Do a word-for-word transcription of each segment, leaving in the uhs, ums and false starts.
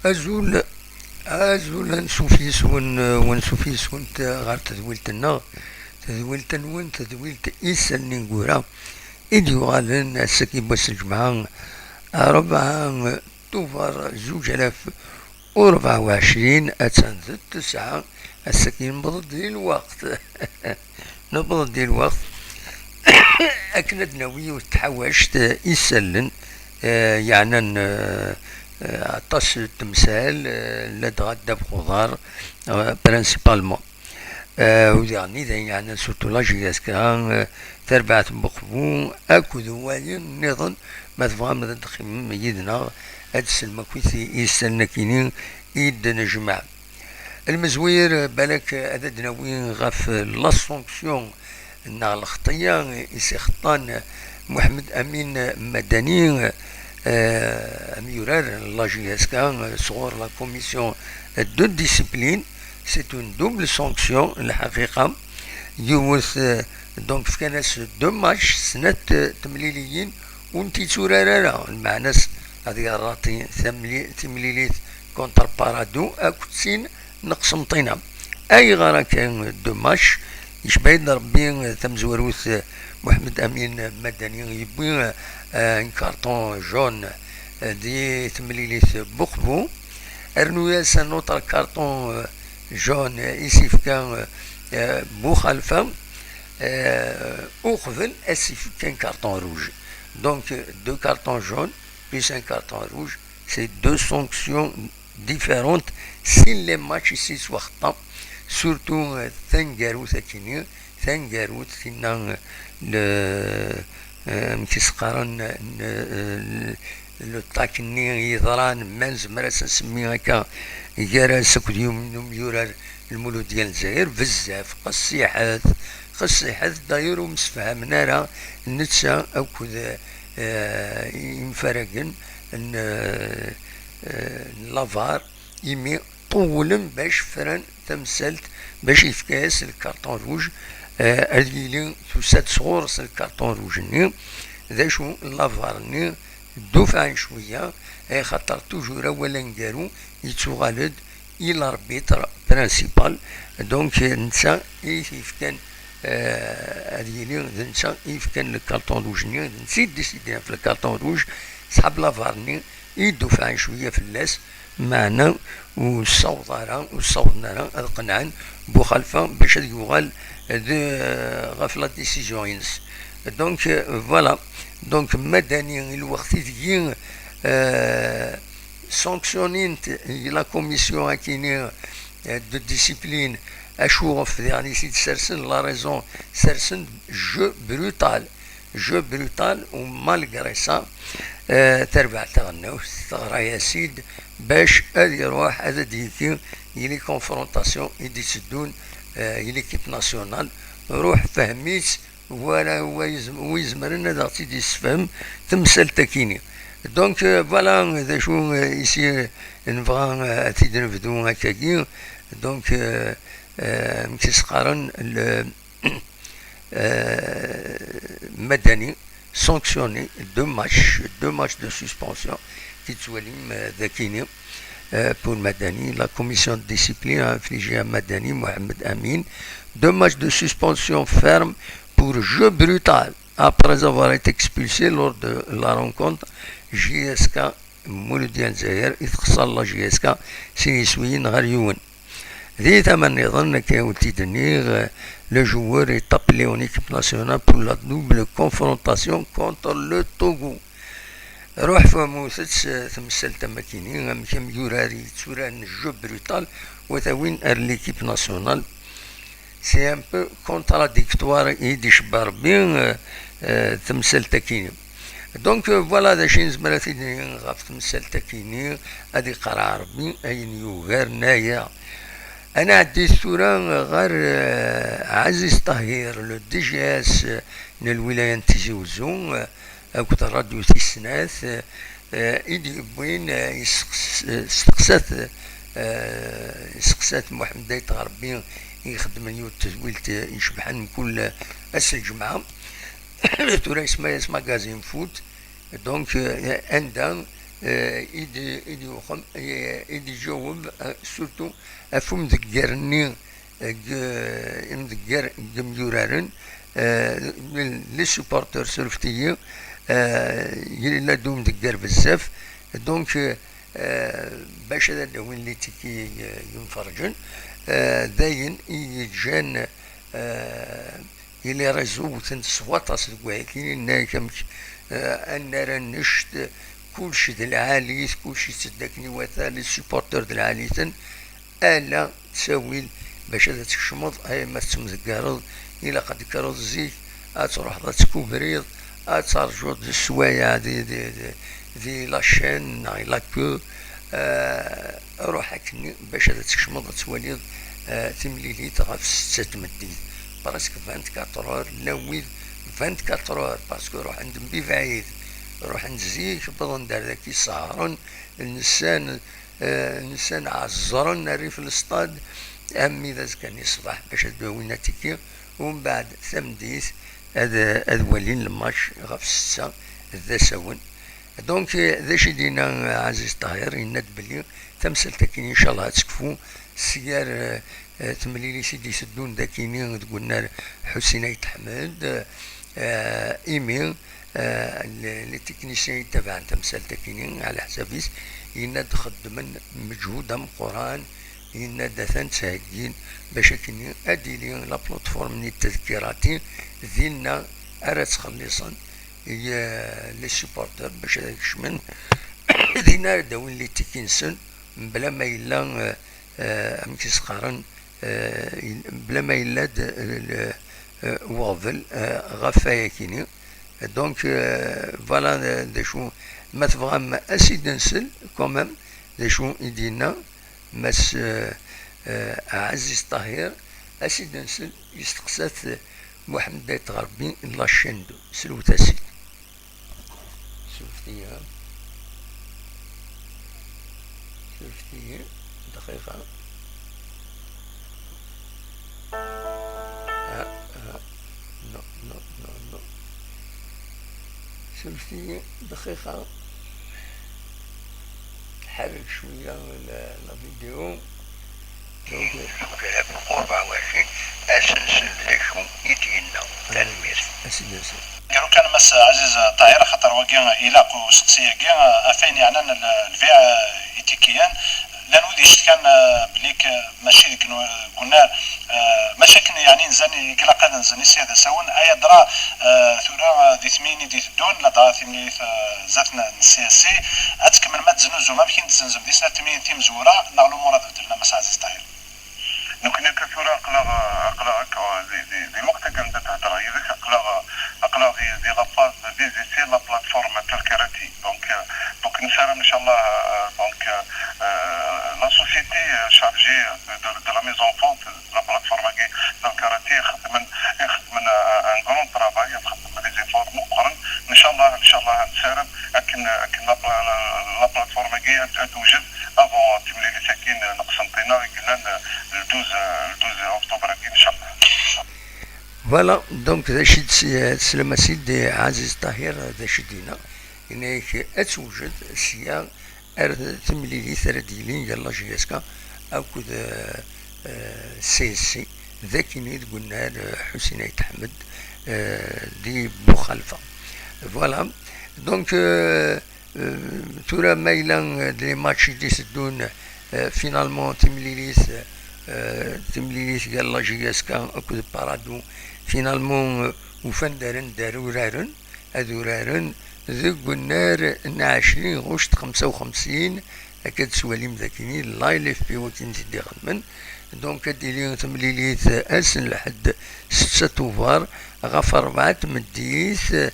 Azul, azul, ansuf yes-wen, ansuf yes-went ɣer tedwilt-nneɣ, tedwilt-nwen, tedwilt Isallen Ineggura i d-yuɣalen ass-agi n wass n lǧemɛa, rebɛa Tubeṛ zuǧ alaf u rebɛa u ɛecrin, attan d ttesɛa, ass-agi newweḍ-d di lweqt. Newweḍ-d di lweqt akken ad d-nawi yiwet n tḥawact, eh, isallen, eh, yeɛnan, eh, eh, aṭas n temsal, eh, ladɣa ddabex uḍar, eh, principalement. Eh, u diɣen i d ayen yeɛnan surtout la J S K, eh, tarbaɛt n Buqbu akked wayen nniḍen. Ma tebɣam ad d-teqqimem yid-neɣ, ad d-teslem akkit i isallen akini i d-nejmeɛ. Lmezwir, balak ad d-nawi ɣef la sanction neɣ lxeṭṭya i s-ixeṭṭan Muḥemmed Amin Madani, eh, amyurar n la J S K, eh, sɣur la commission de discipline. C'est une double sanction, lḥaqiqa. Yiwet, eh, donc, fkan-as deux matchs, snat, eh, temliliyin, ur tent-yetturar ara. Lmeɛna-s ad yerraṭi tamli-, timlilit contre Paradou akked tin n Qsenṭina. Ayɣer akka deux matchs? Yecba-yi-d Rebbi, eh, tamezwarut, eh, Muḥemmed Amin Madani yewwi, eh, un carton jaune, eh, di temlilit Buqbu. Rnu-yas un autre carton, euh, jaune, euh, i s-yefka, euh, euh, Buxalfa, euh, uqbel ad s-yefk un carton rouge. Donc, euh, deux cartons jaunes plus un carton rouge, c'est deux sanctions différentes. Si les matchs ici soient, surtout, euh, taneggarut akini, taneggarut tinna, le, euh, amek i s-qqaren, le, le, le tak-nni yeḍran, ma nezmer ad s-nsemmi akka, gar-as akked yum-, n umyurar Lmulud n Lezzayer, bezzaf, qessiḥet, qessiḥet, d'ailleurs ur msefhamen ara netta akked, euh, imfaragen n, euh, euh, n Lavar, imi ṭewwlen bac fran tamsalt, bac yefka-yas lkarṭun rouge, eh, ad yili tusa-d sɣur-s lkarṭun rouge-nni. D acu, Lavar-nni dufɛen cwiya, eh, xaṭer toujours awal aneggaru yettuɣal-d i l'arbitre principal. Donc, eh, netta i t-yefkan, eh, ad yili d netta i yefkan lkarṭun rouge-nni, d netta i d-décidin ɣef lkarṭun rouge, ṣṣḥab Lavar-nni i d-ufɛen cwiya fell-as, meɛna ur ssaweḍ ara, ur ssawḍen ara ad qenɛen Buxalfa bac ad yuɣal d, ɣef la décision-ines. Donc, euh, voilà. Donc, Madani, i lweqt ideg, euh, sanctionnin-t la commission akini, euh, de discipline, acu ɣef diɣen i t-id-sersen, la raison, sersen jeu brutal. Jeu brutal, u malgré ça, euh, tarbaɛt taɣelnawt teɣra-yas-id bac ad iruḥ ad d-yeki i les confrontations i d-itteddun, euh, i l'équipe nationale. Ruḥ fehm-itt, wala wa yezm-, wa izemren ad aɣ-tt-id-yessefhem temsalt akini. Donc, euh, voilà d acu, euh, ici, euh, nebɣa, euh, ad t-id-nebdu akkagi. Donc, euh, euh, amek i s-qqaren, le, euh, Madani, sanctionné deux matchs, deux matchs de suspension, qui twalim, euh, dakini, euh, pour Madani. La commission de discipline a infligé à Madani Mohamed Amin deux matchs de suspension ferme pour jeu brutal, après avoir été expulsé lors de la rencontre J S K Mulud Lezzayer, i texṣer la J S K sin yiswiyen ɣer yiwen. Di tama nniḍen, akka i wen-t-id-nniɣ, le joueur est appelé en équipe nationale pour la double confrontation contre le Togo. Ruḥ fehmut-tt, eh, temsalt am akini, amek amyurar yetturaren jeu brutal, wa t-awin ar l'équipe nationale. C'est un peu contradictoire, i d-icebba Rebbi, eh, eh, temsalt akini. Donc, euh, voilà d acu i nezmer ad t-id-nini ɣef temsalt akini, ad iqerreɛ Rebbi ayen yugaren aya. Ad nɛeddi tura ɣer, eh, Ɛaziz Ṭahir, le D G S n lwilaya n Tizi Uzzu, eh, akked Rradyu Tis Snat, eh, i d-yewwin, eh, yesteqs-, eh, steqsat, eh, yesteqsat Muḥemmed Ayt Ɣerbi i ixeddmen yiwet n tedwilt, eh, icebḥen mkul, eh, ass n lǧemɛa. Tura yesma-yas Magazine Foot. Donc, euh, anda eh, i d-, i d-yuqem, eh, i d-iǧaweb, eh, surtout ɣef umdegger-nni, eh, deg, eh, imdegger deg yemyuraren, eh, les supporters, surfet-iyi, eh, yella-d umdegger bezzaf. Donc, eh, bac ad d-awin les tickets, eh, yemferrǧen, eh, d ayen i yeǧǧan, eh, i les réseaux wten s waṭas deg wayagi, yenna-yak amek, eh, annar annect, kullec d lɛali-t, kullec yetteddu akken iwata, les supporters d lɛali-ten, ala ttawil bac ad tkecmeḍ, ay ma tettemdeggareḍ, ilaq ad d-tekkreḍ zik, ad truḥeḍ ad tkubriḍ, ad terjuḍ sswayeɛ di, di, di, di la chaîne neɣ la queue, eh, ruḥ akkenni bac ad tkecmeḍ ad twaliḍ, eh, timlilit ɣef ssetta n tmeddit. Presque vingt-quatre heures, llan wid vingt-quatre heures, parce que ruḥen-d mebɛid, ruḥen-d zik, wwḍen-d ar daki sehṛen, nsan, eh, nsan ɛeẓẓren rrif n lestad, armi d azekka-nni ṣṣbeḥ bac ad d-awin atiki, umbeɛd tameddit ad, ad walin lmatch ɣef ssetta d asawen. Donc, eh, d acu i d-yenna, eh, Ɛaziz Ṭahir? Yenna-d belli tamsalt-agi, incallah, ad tekfu seg yir, eh, eh, temlilit i d-iteddun dagini deg unnar Ḥusin Ayt Ḥmed, eh, imi, eh, les, les techniciens yettabaɛen tamsalt-agi, ɛla ḥsab-is, yenna-d xeddmen meǧhud ameqqran, yenna-d atan ttheggin bac akken ad d-tili la plateforme-nni n tadkirati, dinna ara ttxelliṣen i, eh, les supporters bac ad kecmen, dinna ara d-awin les tickets-nsen, mebla ma yella, eh, eh, amek i s-qqaren, eh, mebla ma yella-d, eh, le-, eh, uɣbel, eh, ɣef wayagi-nni. Donc, eh, voilà, eh, d acu, ma tebɣam ad s-id-nsel, quand même, d acu i d-yenna Mass, eh, eh, Ɛaziz Ṭahir, ad s-id-nsel, yesteqsa-t Muḥemmed Ayt Ɣerbi, la chaîne deux, slewt-as-id. Surfet-iyi, surfet-iyi, dqiqa. Ah, ah. Non, non, non, non. Surfet-iyi, dqiqa. Tḥerrek cwiya la, la vidéo. Donc, ṛebɛa wasi, ad s-nsel d acu i d-yenna. Tanemmirt. Ad s-id-nsel. Gar ukan Mass Ɛaziz Ṭahir, axaṭer wagi ilaq useqsi-agi, ɣef wayen yeɛnan l-, lbiɛ itikiyen. Llan wid yecetkan, eh, belli k-, mačči deg nu-, deg unnar, eh, mačči akken, yeɛni, nzan i ilaq ad nzen i sya d asawen, ay adra, eh, tura, eh, di tmiyin i d-iteddun, ladɣa timlilit, eh, zdat n, n C S C, ad tkemmlem ad teznuzzum amek i n-tzenzem di snat tmiyin timezwura, neɣ lumuṛ ad beddlen, a Mass Ɛaziz Ṭahir? Nekkni akka tura aql-aɣ, aql-aɣ akka di, di, di lweqt-agi anda d-heddreɣ yid-k, aql-aɣ, aql-aɣ di, di la phase des essais, la plateforme Talkarati. Donc, euh, donc nessaram, inchallah, euh, donc, euh, la société, euh, chargée de, de, de la mise en vente de la plateforme-agi Talkarati, ixeddmen, ixeddmen un, un grand travail, ixeddmen des efforts meqqren. Inchallah, inchallah, nessaram akken, akken la, la, la plateforme-agi ad, ad tewjed avant timlilit-agi n, neqsent-ina i yellan, euh, le douze, euh, le douze octobre-agi, inchallah. Voilà, donc d acu i d-, teslam-as-id i Ɛaziz Ṭahir, d acu i d-yenna. Yenna-yak ad tewjed sya ar temlilit ara d-yilin gar la J S K akked, eh, eh, C S C, d akini deg unnar, eh, Ḥusin Ayt Ḥmed, eh, di Buxalfa. Voilà, donc, eh, Euh, tura ma yella, euh, d les matchs i d-iteddun, euh, finalement timlilit, euh, timlilit gar la J S K akked Paradou, finalement, euh, ufan-d aren-d ar uraren, ad uraren deg unnar n ɛecrin ɣuct xemsa u xemsin, akka d-twalim d akini la L F P wakin i t-id-ixedmen. Donc ad d-tili temlilit ass n lḥedd setta Tubeṛ ɣef ṛebɛa n tmeddit,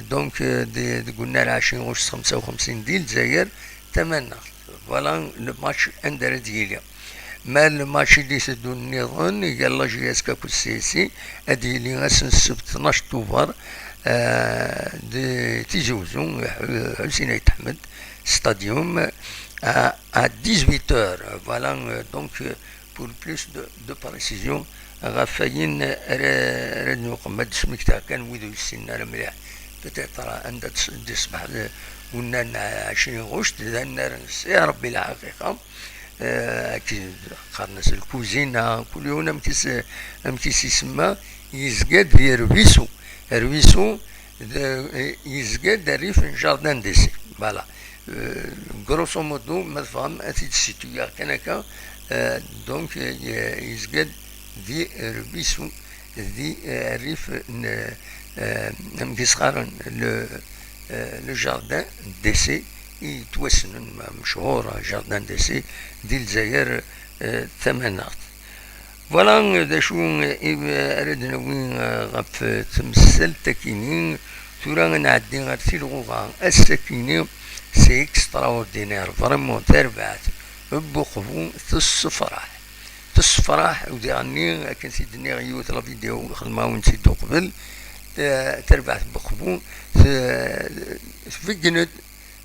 donc, euh, di, deg unnar ɛecrin ɣuct xemsa u xemsin di Lezzayer tamaneɣt. Voilà le match anda ara d-yili. Ma le match i d-iteddun nniḍen gar la J S K akked C S C, ad d-yili ass n ssebt tnac Tubeṛ, euh, di Tizi Uzzu, Ḥu-, Ḥusin Ayt Ḥmed Stadium, à, à dix-huit heures. Voilà, euh, donc, euh, pour plus de, de précision, ɣef wayen ara, ara d-nuqem, ad d-smektaɣ kan wid ur yessinen ara mliḥ, peut-être anda d-, d-iṣbeḥ d-, Winna n ɛecrin ɣuct d annar n Si Ṛebbi lḥaqiqa. Eh, akken qqaren-as lkuzina, kul yiwen amek is-, amek i s-isemma, yezga-d di Rbisu. Rbisu d, eh, yezga-d rrif n jardin d'essai. Voilà. Eh, grosso modo, ma tebɣam ad t-id-situyaɣ kan akka, eh, donc, eh, yezga-d di Rbisu, di, eh, rrif n, eh, amek i s-qqaren, le, eh, le jardin d'essai i yettwassnen, ma-, mechuṛ jardin d'essai di Lezzayer, eh, tamaneɣt. Voilà, eh, d acu, eh, i, eh, ara d-nawi, eh, ɣef, eh, temsalt akini. Tura ad nɛeddi ar tilɣuɣa. Ass-akini, c'est extraordinaire, vraiment, tarbaɛt n Buqbu tessefraḥ. Tessefraḥ, u diɣenni, akken s-d-nniɣ yiwet la vidéo, xedmeɣ-awen-tt-id uqbel, eh, tarbaɛt n Buqbu, t-, tbeggen-d,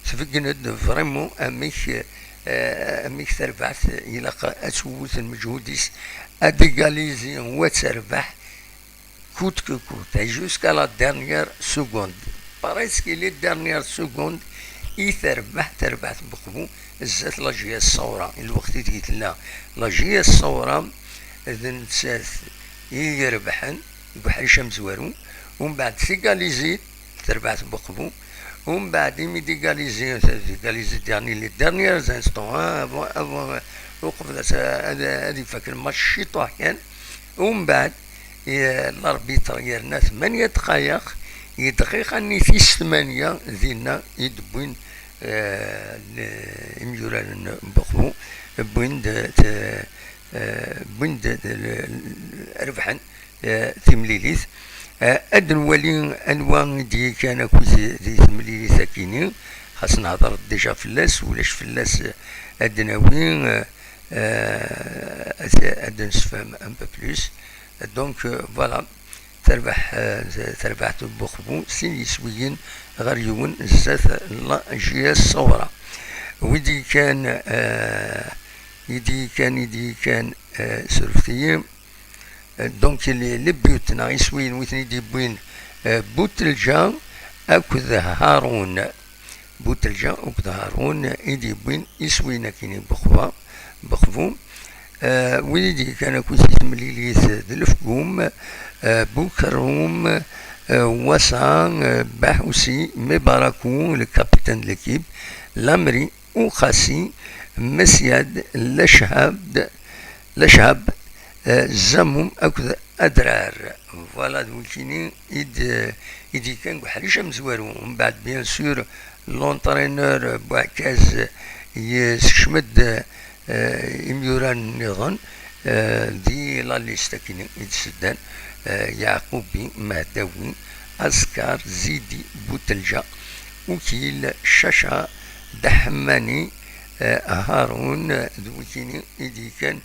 tbeggen-d vraiment amek, eh, amek tarbaɛt ilaq ad twet lmeǧhud-is, ad égaliser u ad terbeḥ coûte que coûte, jusqu'à la dernière seconde. Presque les dernières secondes i terbeḥ tarbaɛt n Buqbu zdat la J S Saoura, i lweqt ideg tella la J S Saoura, d nettat i irebḥen deg uḥric amezwaru. Umbeɛd tigalizit, terbaɛt n Buqbu. Umbeɛd imi d-égaliser, égaliser dernier, les derniers instants, hein, avant, avant, uqbel ad, ad, ad ifak lmatch ciṭuḥ kan. Umbeɛd, eh, l'arbitre yerna tmanya dqayeq, i dqiqa-nni tis tmanya, dinna i d-wwin, eh, l-, imyuraren n Buqbu, wwin-d, eh, wwin-d, l-, l-, rebḥen, eh, timlilit. Eh, ad nwali anwa i d-yekkan akkit di temlilit akini, xas nehder déjà fell-as, ulac fell-as, eh, ad d-nawi, eh, eh, ad, ad d-nessefhem un peu plus. Donc, eh, voilà, terbeḥ, eh, terbaɛt n Buqbu, sin yiswiyen ɣer yiwen zdat la J S Saoura. Wi d-yekkan, eh, i d-yekkan, i d-yekkan, eh, surfet-iyi. Eh, donc, les, les buts, neɣ iswiyen wi ten-id-yewwin, eh, Butelǧa akked Haṛun. Butelǧa akked Haṛun i d-yewwin iswiyen akkin i Buxba, Buxbu. Eh, wid i d-yekkan akkit i temlilit d Lefgum, eh, Bukerrum, eh, Wasa, eh, Baḥusi, Mebaraku, le capitaine de l'équipe, Lamri, Uqasi, Mesyad, Lacehab, Lacehab, eh, Zamum akked Adrar. Voilà, d wikini i d, i d-yekkan deg uḥric amezwaru. Mbeɛd, bien sûr, l'entraîneur Buɛkaz yessekcem-d, eh, imyuran nniḍen, eh, di la liste akkin i d-seddan, eh, Yeɛqubi, Mehdawi, Askar, Zidi, Butelǧa, Ukil, Caca, Daḥemmani, eh, Haṛun, d wikini i d-yekkan,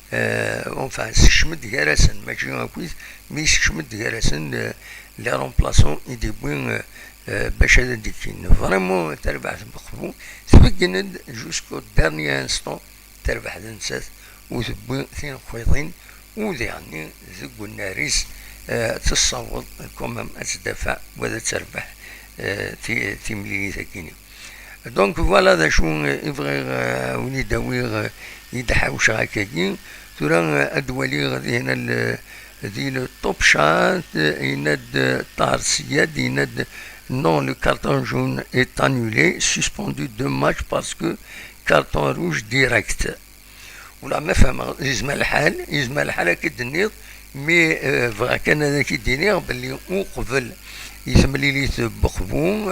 eh, enfin, sekcem-d gar-asen, mačči akkit, mi sekcem-d gar-asen, eh, les remplaçants i d-yewwi, eh, eh, bac ad d-ikkin. Vraiment, tarbaɛt n Buqbu tbeggen-d jusqu'au dernier instant, terbeḥ d nettat, u tewwi tinqiḍin, u diɣenni deg unnar-is, eh, tessaweḍ quand même ad tdafaɛ, u ad terbeḥ, eh, ti-, timlilit-agi-nni. Donc, voilà d acu i bɣiɣ, eh, ad wen-id-awiɣ, eh, i d-ḥawceɣ akkagi. Tura, eh, ad d-waliɣ dihin al-, di le top chat, eh, yenna-d, eh, Ṭaher Siyad, yenna-d, non, le carton jaune est annulé, suspendu deux matchs parce que carton rouge direct. Ula ma fehmeɣ, yezmer lḥal, yezmer lḥal akka i d-tenniḍ, mi, eh, bɣiɣ kan ad ak-id-iniɣ belli uqbel i temlilit n Buqbu,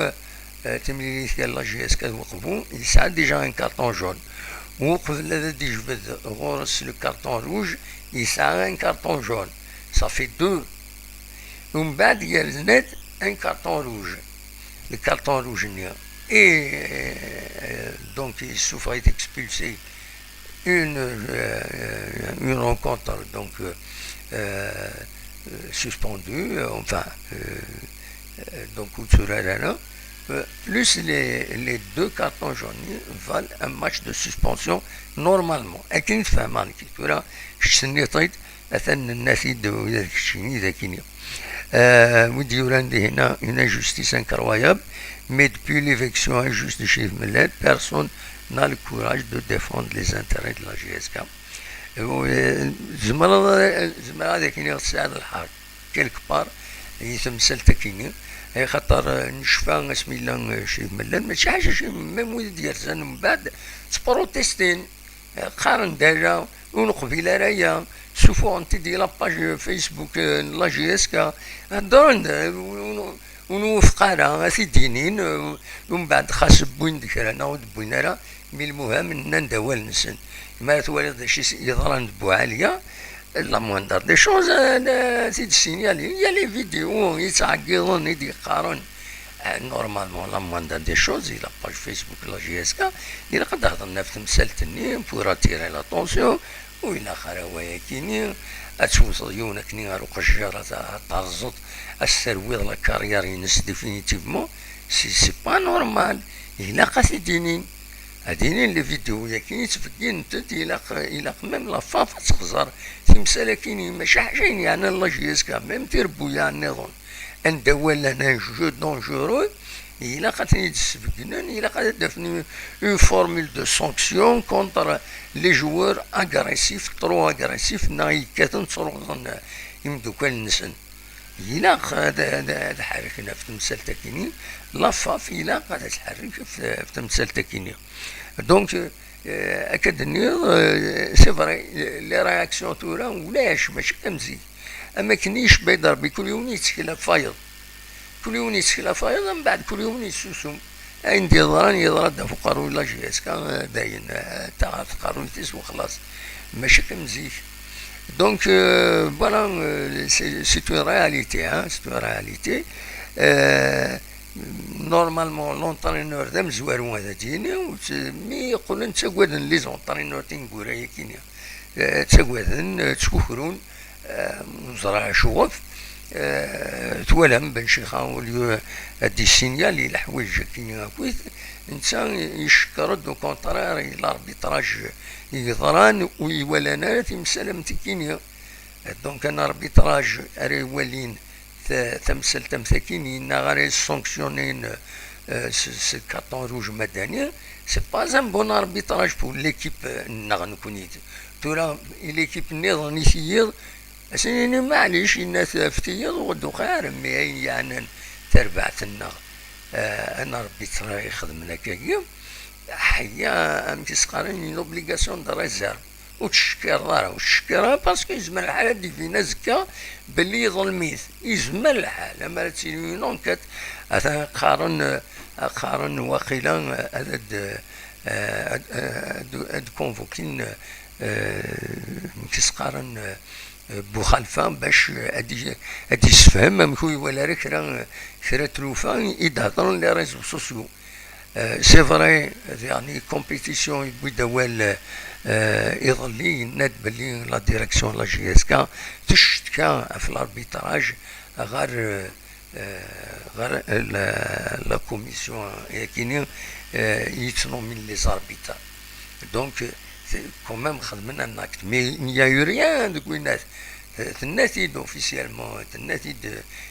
eh, timlilit kan la J S K d Buqbu, yesɛa déjà un carton jaune. Uqbel ad d-ijbed ɣur-s le carton rouge, yesɛa un carton jaune. Ça fait deux. Umbeɛd yerna-d un carton rouge. Le carton rouge-nni. Et, euh, donc, il souffrait d'expulser une, euh, une rencontre, donc, euh, euh, suspendue, euh, enfin, euh, euh, donc, ur tturaren ara, euh, plus les, les deux cartons jaunes valent un match de suspension normalement. Akken i t-fehmeɣ nekk. Tura, kečč tenniḍ-t-id, atan nenna-t-id, ula d keččini d akini. Euh, wi d-yuran dihin-a, une injustice incroyable, mais depuis l'éviction injuste de Chérif Mellal, personne n'a le courage de défendre les intérêts de la J S K. Euh, zemreḍ, zemreɣ ad ak-iniɣ tesɛiḍ lḥeqq quelque part i temsalt-akini, axaṭer, euh, necfa asmi yella, euh, Chérif Mellal, mačči ḥaca Chérif, même wid i d-yerzan mbeɛd ttprotestin. Qqaren-d ala, ur neqbil ara aya, ssufuɣen-t-id di la page Facebook, euh, n la J S K. Heddren-d, euh, ur, ur nwufeq ara, ad t-id-inin, euh, umbeɛd xas wwin-d kra neɣ ur d-wwin ara, mi lmuham nnan-d awal-nsen. Mi ara twaliḍ d acu i s-yeḍran d Buɛaliya, la moindre des choses, euh, ad t-id-signali. Il y a les vidéos yettɛeggiḍen i d-yeqqaren. Euh, normalement, la moindre des choses, di la page Facebook n la J S K, ilaq ad d-hedren ɣef temsalt-nni pour attirer l'attention, ur ilaq ara wayakini ad tewteḍ yiwen akkenni ar uqejjir, ad, ad terẓeḍ, ad s-terwiḍ la carrière-ines définitivement, c'est, c'est pas normal, ilaq ad t-id-inin. Ad inin les vidéos-yagi ttbegginent-d, ilaq, ilaq même la FAF ad texẓer timsal-akini, mačči ḥaca ayen yeɛnan la J S K, même tirebbuyaɛ nniḍen. Anda walan un jeu dangereux, ilaq ad ten-id-sbeggnen, ilaq ad d-afen une formule de sanction contre les joueurs agressifs, trop agressifs, neɣ yekkaten ttruḍen imeddukal-nsen. Ilaq ad, ad, ad ḥerrken ɣef temsalt-akini, la FAF ilaq ad tḥerrek ɣef, ɣef temsalt-akini. Donc, euh, akka d-nniɣ, euh, c'est vrai, les réactions tura ulac, mačči am zik. Am akken icebba-d Rebbi, kul yiwen yettkel ɣef wayeḍ. Kul yiwen yettkel ɣef wayeḍ, mbeɛd kul yiwen yessusum. Ayen d-yeḍran, yeḍra-d ɣef uqerruy n la J S K, euh, dayen, euh, taɣ ɣef tqerruyt-is wexlaṣ. Mačči am zik. Donc, euh, voilà, euh, c'est, c'est une réalité, hein, c'est une réalité. Euh, normalement, l'entraîneur d amezwaru ad d-yini, mi qqlen ttagaden les entraîneurs tineggura-yakini. Euh, ttagaden, euh, ttkukrun, euh, ur neẓri acuɣef. Euh, twalam Ben Chixa, au lieu ad d-yessignali leḥwayeǧ-agi akk, netta icekkeṛ-d, au contraire, i l'arbitrage yeḍran, ur iwalan ara timsal am tikini. Donc, un arbitrage ara iwalin ta-, tamsalt am takini, neɣ ara yessanctionnin, euh, s, s carton rouge madani, c'est pas un bon arbitrage pour l'équipe, euh, nneɣ nekkni. Tura, l'équipe nniḍen i tiyiḍ, ad sen-yini, maɛlic, yenna-t ɣef tiyiḍ ur d-tuqiɛ ara, mi ayen yeɛnan tarbaɛt-nneɣ, euh, un arbitre ixedmen akkagi, ḥya, amek i s-qqaren, une obligation de réserve. Ur ttcekkireḍ ara, ur ttcekkireḍ ara, parce que yezmer lḥal ad d-ibin azekka belli iḍlem-it. Yezmer lḥal, amar ad tili une enquête, atan qqaren, qqaren waqila ad, ad, ad, ad, ad convoquin, euh, amek i s-qqaren, euh, Buxalfa, bac ad, ad d-yessefhem amek ur iwala ara kra, kra n tlufa i d-heddren les réseaux sociaux. Euh, c'est vrai, diɣen compétition yewwi-d awal, euh, iḍelli, yenna-d belli la direction n la J S K teccetka ɣef l'arbitrage ɣer, euh, euh, ɣer la, la commission-yakini, euh, yettnomin les arbitres. Donc, c'est quand même xedmen un acte. Mais il n'y a eu rien deg winna. Tenna-t-id officiellement, tenna-t-id,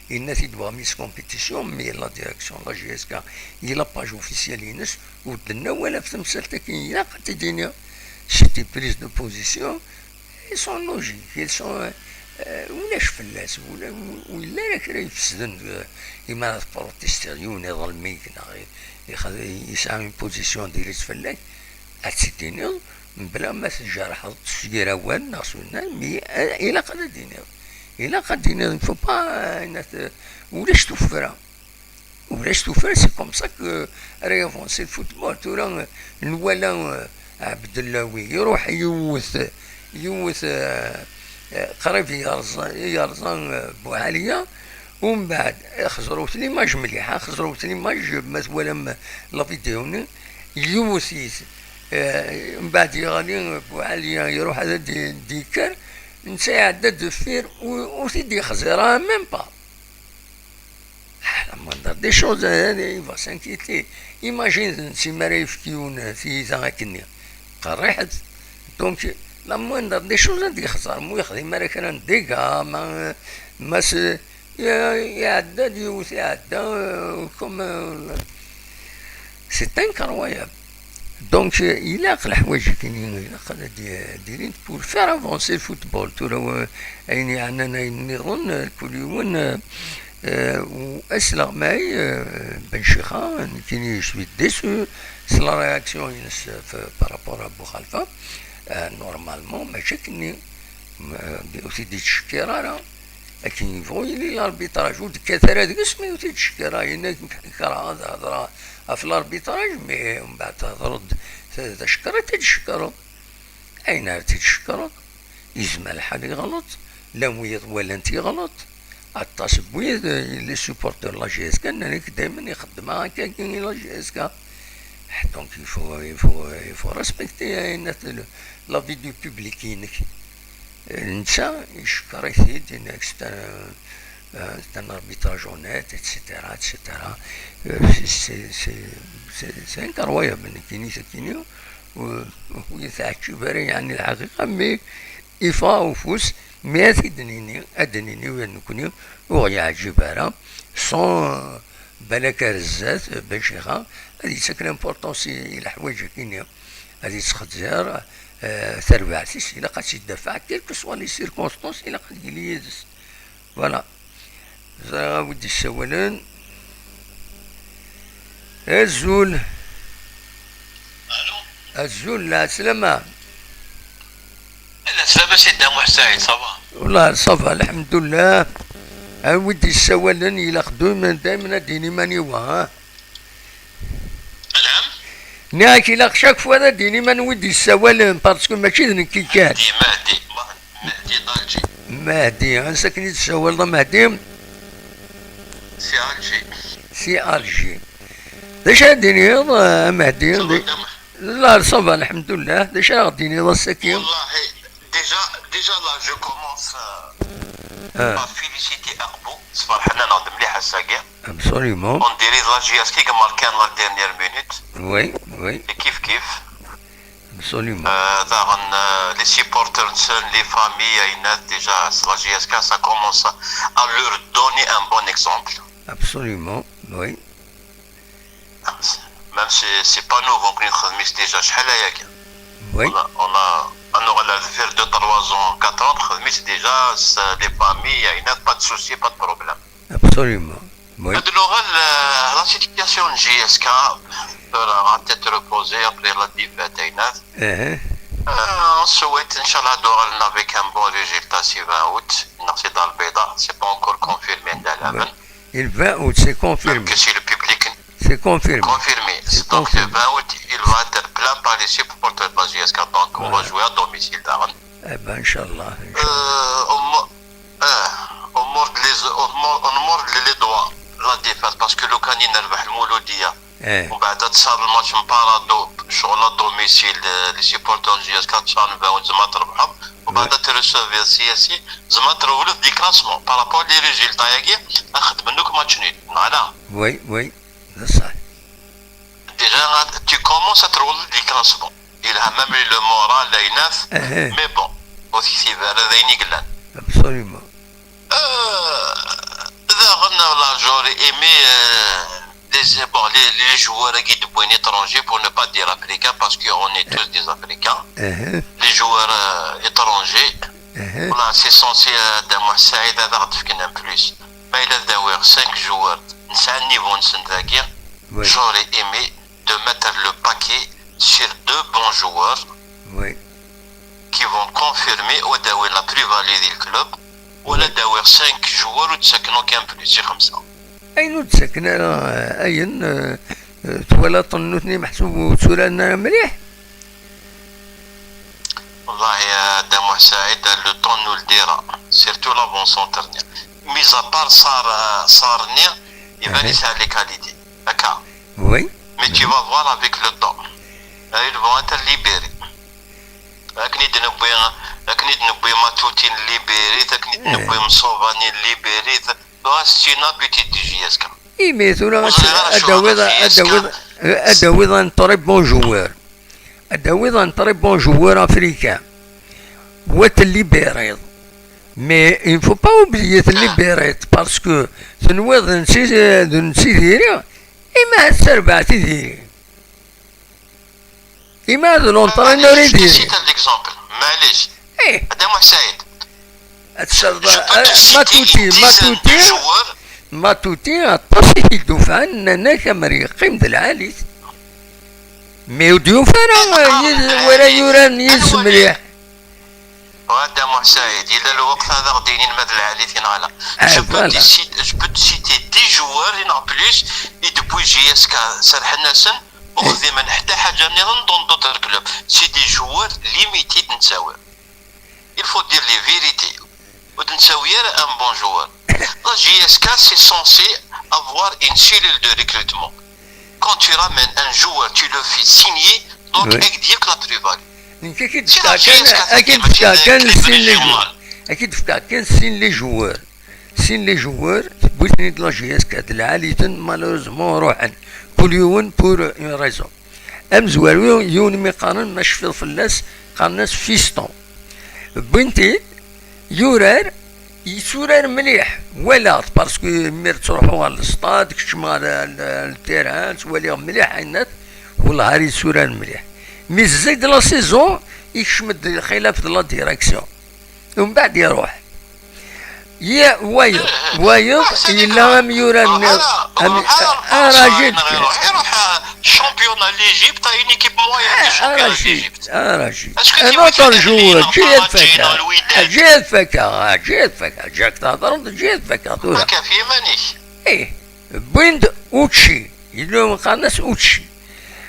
yenna-t-id Wamis Compétition, mais la direction n la J S K, i la page officielle-ines, ur d-tenna awal ɣef temsalt-agi, ilaq ad t-id-iniɣ. C'est une prise de position, ils sont logiques, ils sont, euh, ulac fell-as, ula, ur yelli ara kra ifesden, euh, imi ara tprotestiḍ yiwen iḍlem-ik, neɣ i-, ixed-, yesɛa une position directe fell-ak, ad tt-id-tiniḍ, mebla ma tjerḥeḍ s yir awal neɣ s unnar, mi, eh, ilaq ad d-tiniḍ. Ilaq ad d-tiniḍ, il faut pas, eh, ulac tuffra. Ulac tuffra, c'est comme ça que ara yavancer le football. Tura, eh, nwala, eh, Ɛebdellawi, iruḥ yiwet, yiwet, eh, eh, qrib yerẓa, yerẓa, eh, Buɛaliya, Umbeɛd, xeẓrewt l'image mliḥ, xeẓrewt l'image ma twalam la vidéo-nni, yiwet-it, eh, umbeɛd yeɣli Buɛaliya, iruḥ ad d-, d-yekker, netta iɛedda deffir, ur, ur t-id-yexẓi ara, même pas. Ah, la moindre des choses, eh, il va s'inquiéter. Imagine netta mi ara yefk yiwen tiyita akkenni. Qerriḥet. Donc, la moindre des choses ad yexẓer, ma ur yexdim ara kra n dégâts, ma, ma s-, Iɛedda-d yiwet, iɛedda, euh, comme, euh, c'est incroyable. Donc, euh, ilaq leḥwayeǧ-agi-nni, ilaq ad d-, d-ilint pour faire avancer le football. Tura, euh, ayen yeɛnan ayen nniḍen, euh, kul yiwen, euh, euh, u asleɣmay, euh, Ben Chixa, nekkini, je suis déçu s la réaction-ines, euh, par rapport à Boukhalifa. Euh, normalement, mačči akken-nni. Ma, ur t-id-yettcekkir ara. Akken yebɣu yili l'arbitrage, ur d-tekkat ara deg-s, mi ur t-id-cekkir ara. Yenna-k, nekk kerheɣ ad hedreɣ ɣef l'arbitrage, mais mbeɛd thedreḍ-d d acekker ad t-id-tcekkreḍ. Ayen ara t-id-tcekkreḍ, yezmer lḥal yeɣleḍ, llan wiyaḍ walan-t yeɣleḍ. Aṭas n wid, eh, les supporters n la J S K nnan-ak daymen ixeddem akkagi i la J S K. Donc il faut, il faut, il faut respecter, eh, l'avis du public-inek. Netta icekkeṛ-it-id, yenna-ak c'est un, euh, c'est un arbitrage honnête, et cetera, et cetera. Euh, c'est, c'est, c'est, c'est, c'est incroyable, nekkini, nekkini, ur, ur yi-teɛǧib ara, yeɛni, lḥaqiqa, mais yeffeɣ-aɣ ufus, mais ad t-id-nini, ad d-nini ula d nekkni ur ɣ-yeɛǧib ara, sans, euh, balak ar zdat, euh, Ben Chixa, ad yettak l'importance i, i leḥwayeǧ-agi-nni. Ad yettxezzir, eh, tarbaɛt-is, ilaq ad tt-id-tafeɛ, quelles que soient les circonstances, ilaq ad yili yid-s. Voilà. Ẓriɣ a wi d-yessawalen. Azul. Azul, lɛeslama. Lɛeslama, Sidi Muḥ Saɛid, ça va? Wallah, ça va, lḥemdullah. A wi d-yessawalen, ilaq daymen, daymen ad d-yini mani wa, ha? Anɛam? Nniɣ-ak, ilaq chaque fois ad d-yini mani wi d-yessawalen, parce que mačči d nekk kan. Mehdi, Mehdi, Mehdi d'Alger. Mehdi, ansi akken i d-tessawaleḍ a Mehdi? Si Alger. Si Alger. D acu ara d-tiniḍ, a Mehdi? Ça va, Dda Muḥ? La, ça va, lḥemdullah. D acu ara ɣ-d-tiniḍ ass-agi? Wallahi, déjà, déjà là, je commence, euh, Ah. par féliciter Aqbou. Sferḥen-aneɣ-d mliḥ ass-agi. Absolument. On dirait d la J S K i imarkan la dernière minute. Oui, oui. Et kif kif. Absolument. Euh, daɣen, euh, les supporters-nsen, les familles, ayen-a, déjà, la J S K, ça commence à leur donner un bon exemple. Absolument, oui. Même si c'est pas nouveau, nekkni nxeddem-it déjà acḥal ayagi. Oui. On a, on a, ad nuɣal ar deffir deux, trois ans, quatre ans, nxeddem-it déjà, c'est les familles, ayen-a, pas de souci, pas de problème. Absolument. Oui. Ad nuɣal, euh, la situation n J S K, tura, la tête reposée après la défaite, ayen-a. Uh-huh. Euh, on souhaite, Inch'Allah, ad uɣalen avec un bon résultat si vingt août. Neɣ si Dar Lbayda, c'est pas encore confirmé, nda laman. Oui. Et le vingt août, c'est confirmé. Même que si le public... C'est confirmé. Confirmé. C'est donc confirmé. Le vingt août, il va être plein par les supporters de la J S K. Donc, on va jouer à domicile, daɣen. Eh ben, Inch'Allah, Inch'Allah. Euh, on mo-, euh, on mord les, on mord, on mord les doigts, la défaite, parce que لو كان يربح المولودية, eh, وبعد تصار الماتش مباراة دو، شغل à domicile, euh, les supporters de J S K تصار vingt août زعما تربحهم. وبعد ترسوفي سي اس سي، زعما ترولد déclassement par rapport les résultats ياكي، اخد منك match nul، voilà. Oui, oui, بصح. Déjà, tu commences à ترولد déclassement. Il a même le moral, la inaf. Eh. Mais bon, aussi c'est vrai, la iniglan. Absolument. Euh, daɣen, la, j'aurais aimé, euh, les, bon, les, les joueurs qui de étrangers, pour ne pas dire africains, parce qu'on est tous des Africains. Uh-huh. Les joueurs, euh, étrangers, uh-huh, là, c'est censé, euh, Dda Muḥ Saɛid, ad aɣ-d-fken un plus. Ma yella ad awiɣ cinq joueurs, nesɛa niveau-nsen dagi, oui, j'aurais aimé de mettre le paquet sur deux bons joueurs, oui, qui vont confirmer ou ad awiɣ la plus-value du club, wala ad awiɣ cinq joueurs ur d-ttaken aucun plus, si xemsa. Ayen ur d-ttaken ara, ayen, euh, euh, twalaḍ-ten nutni meḥsub ur tturaren ara mliḥ? Wallahi, a Dda Muḥ Saɛid, le temps nous le dira, surtout l'avant-centre-nni. Mis à part Sarr, euh, Sarr-nni, iban, uh-huh, yesɛa les qualités. Akka. Oui. Mais tu vas voir avec le temps. Euh, ils vont être libérés. Akken i d-newwi, akken i d-newwi Matutin libéré-t, akken i d-newwi, eh, Msovani libéré-t. Tura c'est une habitude du J S K. Imi tura ad d-tawiḍ, ad d-tawiḍ, ad d-tawiḍ un très bon joueur. Ad d-tawiḍ un très bon joueur africain. Wa t-libériḍ. Mais il ne faut pas oublier de libérer, parce que tenwiḍ d nettidir, i ma ad terbeɛ Tiziri? I ma d l'entraîneur i diri? Ad l'exemple, maɛlic. Eh. Ad Muḥ Saɛid. Ad tcerḍ. Je peux te citer une dizaine de joueurs. Matuti, aṭas i t-id-ufan, nnan-ak amer yeqqim d lɛali-t. Mi ur d-yufi ara wara yuraren yid-s mliḥ. Wada Muḥ Saɛid, yella lweqt ad aɣ-d-inin ma d lɛali-t neɣ ala. Je peux te citer, je peux te citer dix joueurs neɣ plus i d-tewwi J S K, serḥen-asen, ur xdimen ḥetta ḥaǧa nniḍen dans d'autres clubs. C'est des joueurs limités d-nettawi. Il faut dire les vérités. Ur d-nettawi ara un bon joueur. La J S K, c'est censé avoir une cellule de recrutement. Quand tu ramènes un joueur, tu le fais signer, donc, oui, ad d-yefk la plus-value. Nekk ad k-id-fkeɣ kan, ad k-id-fkeɣ kan sin les joueurs. Ad k-id-fkeɣ kan sin les joueurs. Sin les joueurs, tewwi-ten-id la J S K, d lɛali-ten, malheureusement, ruḥen. Kul yiwen pour une raison. Amezwaru, yiwen mi qqaren, ma tecfiḍ fell-as, qqaren-as Fiston. Wwin-t-id, yurar, yetturar mliḥ. Walaɣ-t, parce que imir ttruḥuɣ ɣer lestad, keččmeɣ ɣer, ɣer, ɣer terrain, ttwaliɣ mliḥ, ɛinat, wellah ar yetturar mliḥ. Mi tezzi-d la saison, ikcem-d xilaf de la direction. Umbeɛd iruḥ. Ya, wayeḍ, wayeḍ, yella amyurar nniḍen. Arajid. Iruḥ, iruḥ, euh, championnat l'Égypte, à une équipe moyenne de championnat d'Égypte. Arajid. Un autre joueur, ǧǧiɣ ad fakaɣ. Ǧǧiɣ ad fakaɣ, ǧǧiɣ ad fakaɣ. Ǧǧiɣ ad fakaɣ tura. Akka, fi iman-ik. Ih, wwin-d Uchi. Yella qqaren-as Uchi.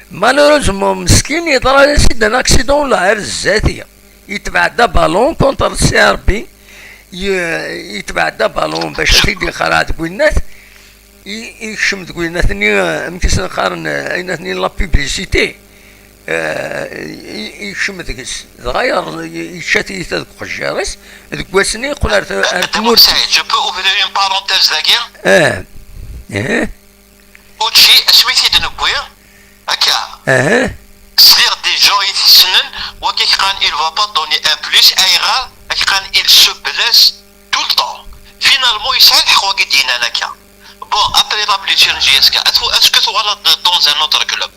Malheureusement, meskin, yeḍra-as-id un accident, la ar zdat-i. Yetbeɛ-d abalun contre le C R B. Ye-, yetbeɛ-d abalun bac ad t-id-ixerreɛ deg winnat. I-, ikcem deg winnat-nni, eh, amek i sen-qqaren, eh, ayen-nni la publicité. Eh, i-, ikcem deg-s. Dɣa yer-, yečča tiyita deg uqejjir-is. Deg wass-nni yeqqel ar t-, ar tmurt. Je peux ouvrir une parenthèse dagi? Eh. Eh. Uchi, asmi t-id-newwi, akka. Sliɣ des gens i t-issnen, wagi ak-qqaren, il va pas donner un plus, ayɣer? Ak-qqaren, il se blesse tout le temps. Finalement, yesɛa lḥeqq wagi d-yennan akka. Bon, après la blessure n J S K, est-ce que, est-ce que twalaḍ dans un autre club?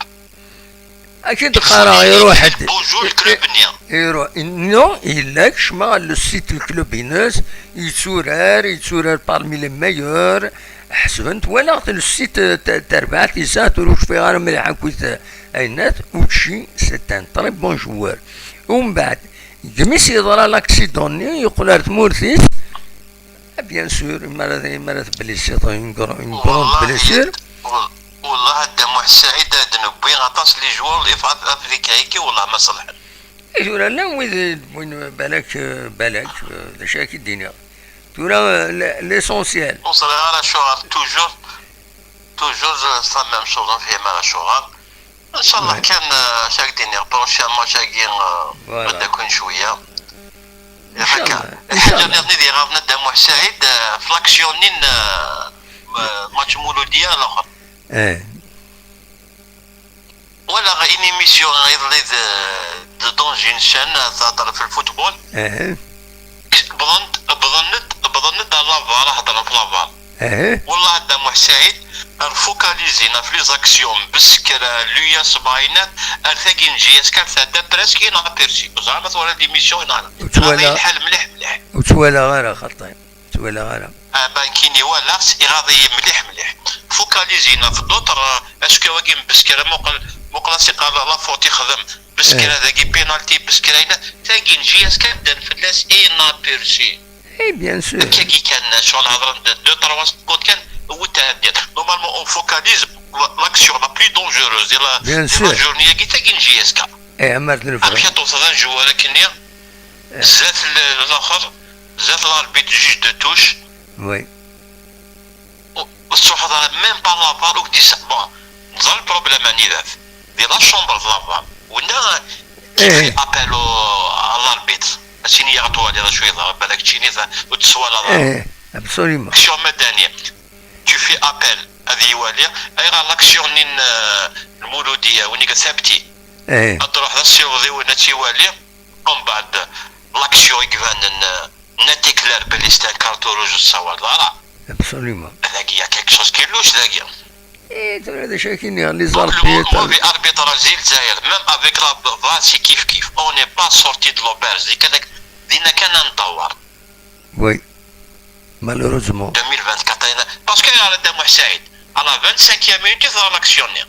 Akken d-qqareɣ, iruḥ-d. Bonjour, club-nni. Iruḥ, non, yella kecmeɣ le site n club-ines, yetturar, yetturar parmi les meilleurs. Ḥesben-t, walaɣ-t le site, t-, terbaɛt yesɛa, tura ur cfiɣ ara mliḥ akkit, eh, ayennat, Uchi, c'est un très bon joueur. Umbeɛd, deg mi s-yeḍra l'accident-nni, yeqqel ar tmurt-is, Ah, bien sûr, imi ara, imi ara tblessiḍ, une gr-, une grande blessure. Wallah, Dda Muḥ Saɛid, ad d-newwi aṭas les joueurs les Af-, africains-agi, wallah ma ṣelḥen. I tura llan wid d-wwin, balak, balak, d acu ara k-id-iniɣ. Tura, l-, l'essentiel. Ur ẓriɣ ara acuɣer, toujours, toujours, euh, c'est la même chose, ur nefhim ara acuɣer. Inchallah kan, euh, acu ara k-d-iniɣ, prochainement, acu-agi, euh, ad d-akun cwiya. Inchallah, lḥaǧa inchallah. Nniḍen i d-iɣaḍen a Dda Muḥ Saɛid, euh, f l'action-nni n, euh, match Mouloudia alaxer. Walaɣ une émission iḍelli d, d dans une chaîne, euh, tehder f le football. Wwḍen-d, wwḍen-d, wwḍen-d ɣer la var, hedren f la var. Wallah, a Dda Muḥ Saɛid, ar focaliser ɣef les actions n Beskra, Luyas, Bainat, ar tagi n J S K, ar tɛedda presque inaperçue. Ur ẓriɣ ma twala l'émission neɣ ala. Ur tt-walaɣ. Iɣaḍ-iyi lḥal mliḥ, mliḥ. Ur tt-walaɣ ara, xaṭi. Ur tt-walaɣ ara. Ah, ben, kini walaɣ-tt, iɣaḍ-iyi mliḥ, mliḥ. Focaliser ɣef d'autres, euh, est-ce que wagi n Beskra, muqel, muqel as iqqar la faute ixdem Beskra dagi, penalty, Beskra yella, tagi n J S K ddan fell-as inaperçue. Eh, bien sûr. Akkagi kan, ccɣel hedren-d deux, trois secondes kan, u tɛeddiḍ. Normalement, on focalise l'action la plus dangereuse de la, de la journée-agi, tagi n J S K. Eh, amer d-nefhem. Amek ad tewteḍ un joueur akkenni, zdat l-, laxer, zdat l'arbitre, juge de touche. Oui. Ur, ur tettruḥuḍ ara même pas la var, ur k-d-yesseḥ-, bon, neẓra le problème anida-t. Di la chambre de la var. Winna, tu fais appel au, à l'arbitre. Ad s-yini, ad twaliḍ acu yeḍran, balak keččini ta-, ur d-twalaḍ ara. Eh, absolument. Sur Madani, tu fais appel, ad iwali. Ayɣer l'action-nni n, euh, Lmuludiya, win i Sabti? Ad truḥeḍ ad ssiwḍeḍ yiwen ad tt-iwali. Umbeɛd, l'action i ibanen, euh, Net et clair belli c'est un carton rouge, ur tessawaḍ ara. Absolument. Dagi, il y a quelque chose qui louche dagi. Et tura d acu akka i nniɣ, les Donc, le arbitres. Mauvais arbitrage di Lezzayer, même avec la V A R, c'est kif kif. On n'est pas sorti de l'auberge. Di kan, dinna kan ad ndewwer. Oui. Malheureusement. deux mille vingt-quatre, parce que, regarde, Mohamed Saïd, à la vingt-cinquième minute, il faut l'actionner.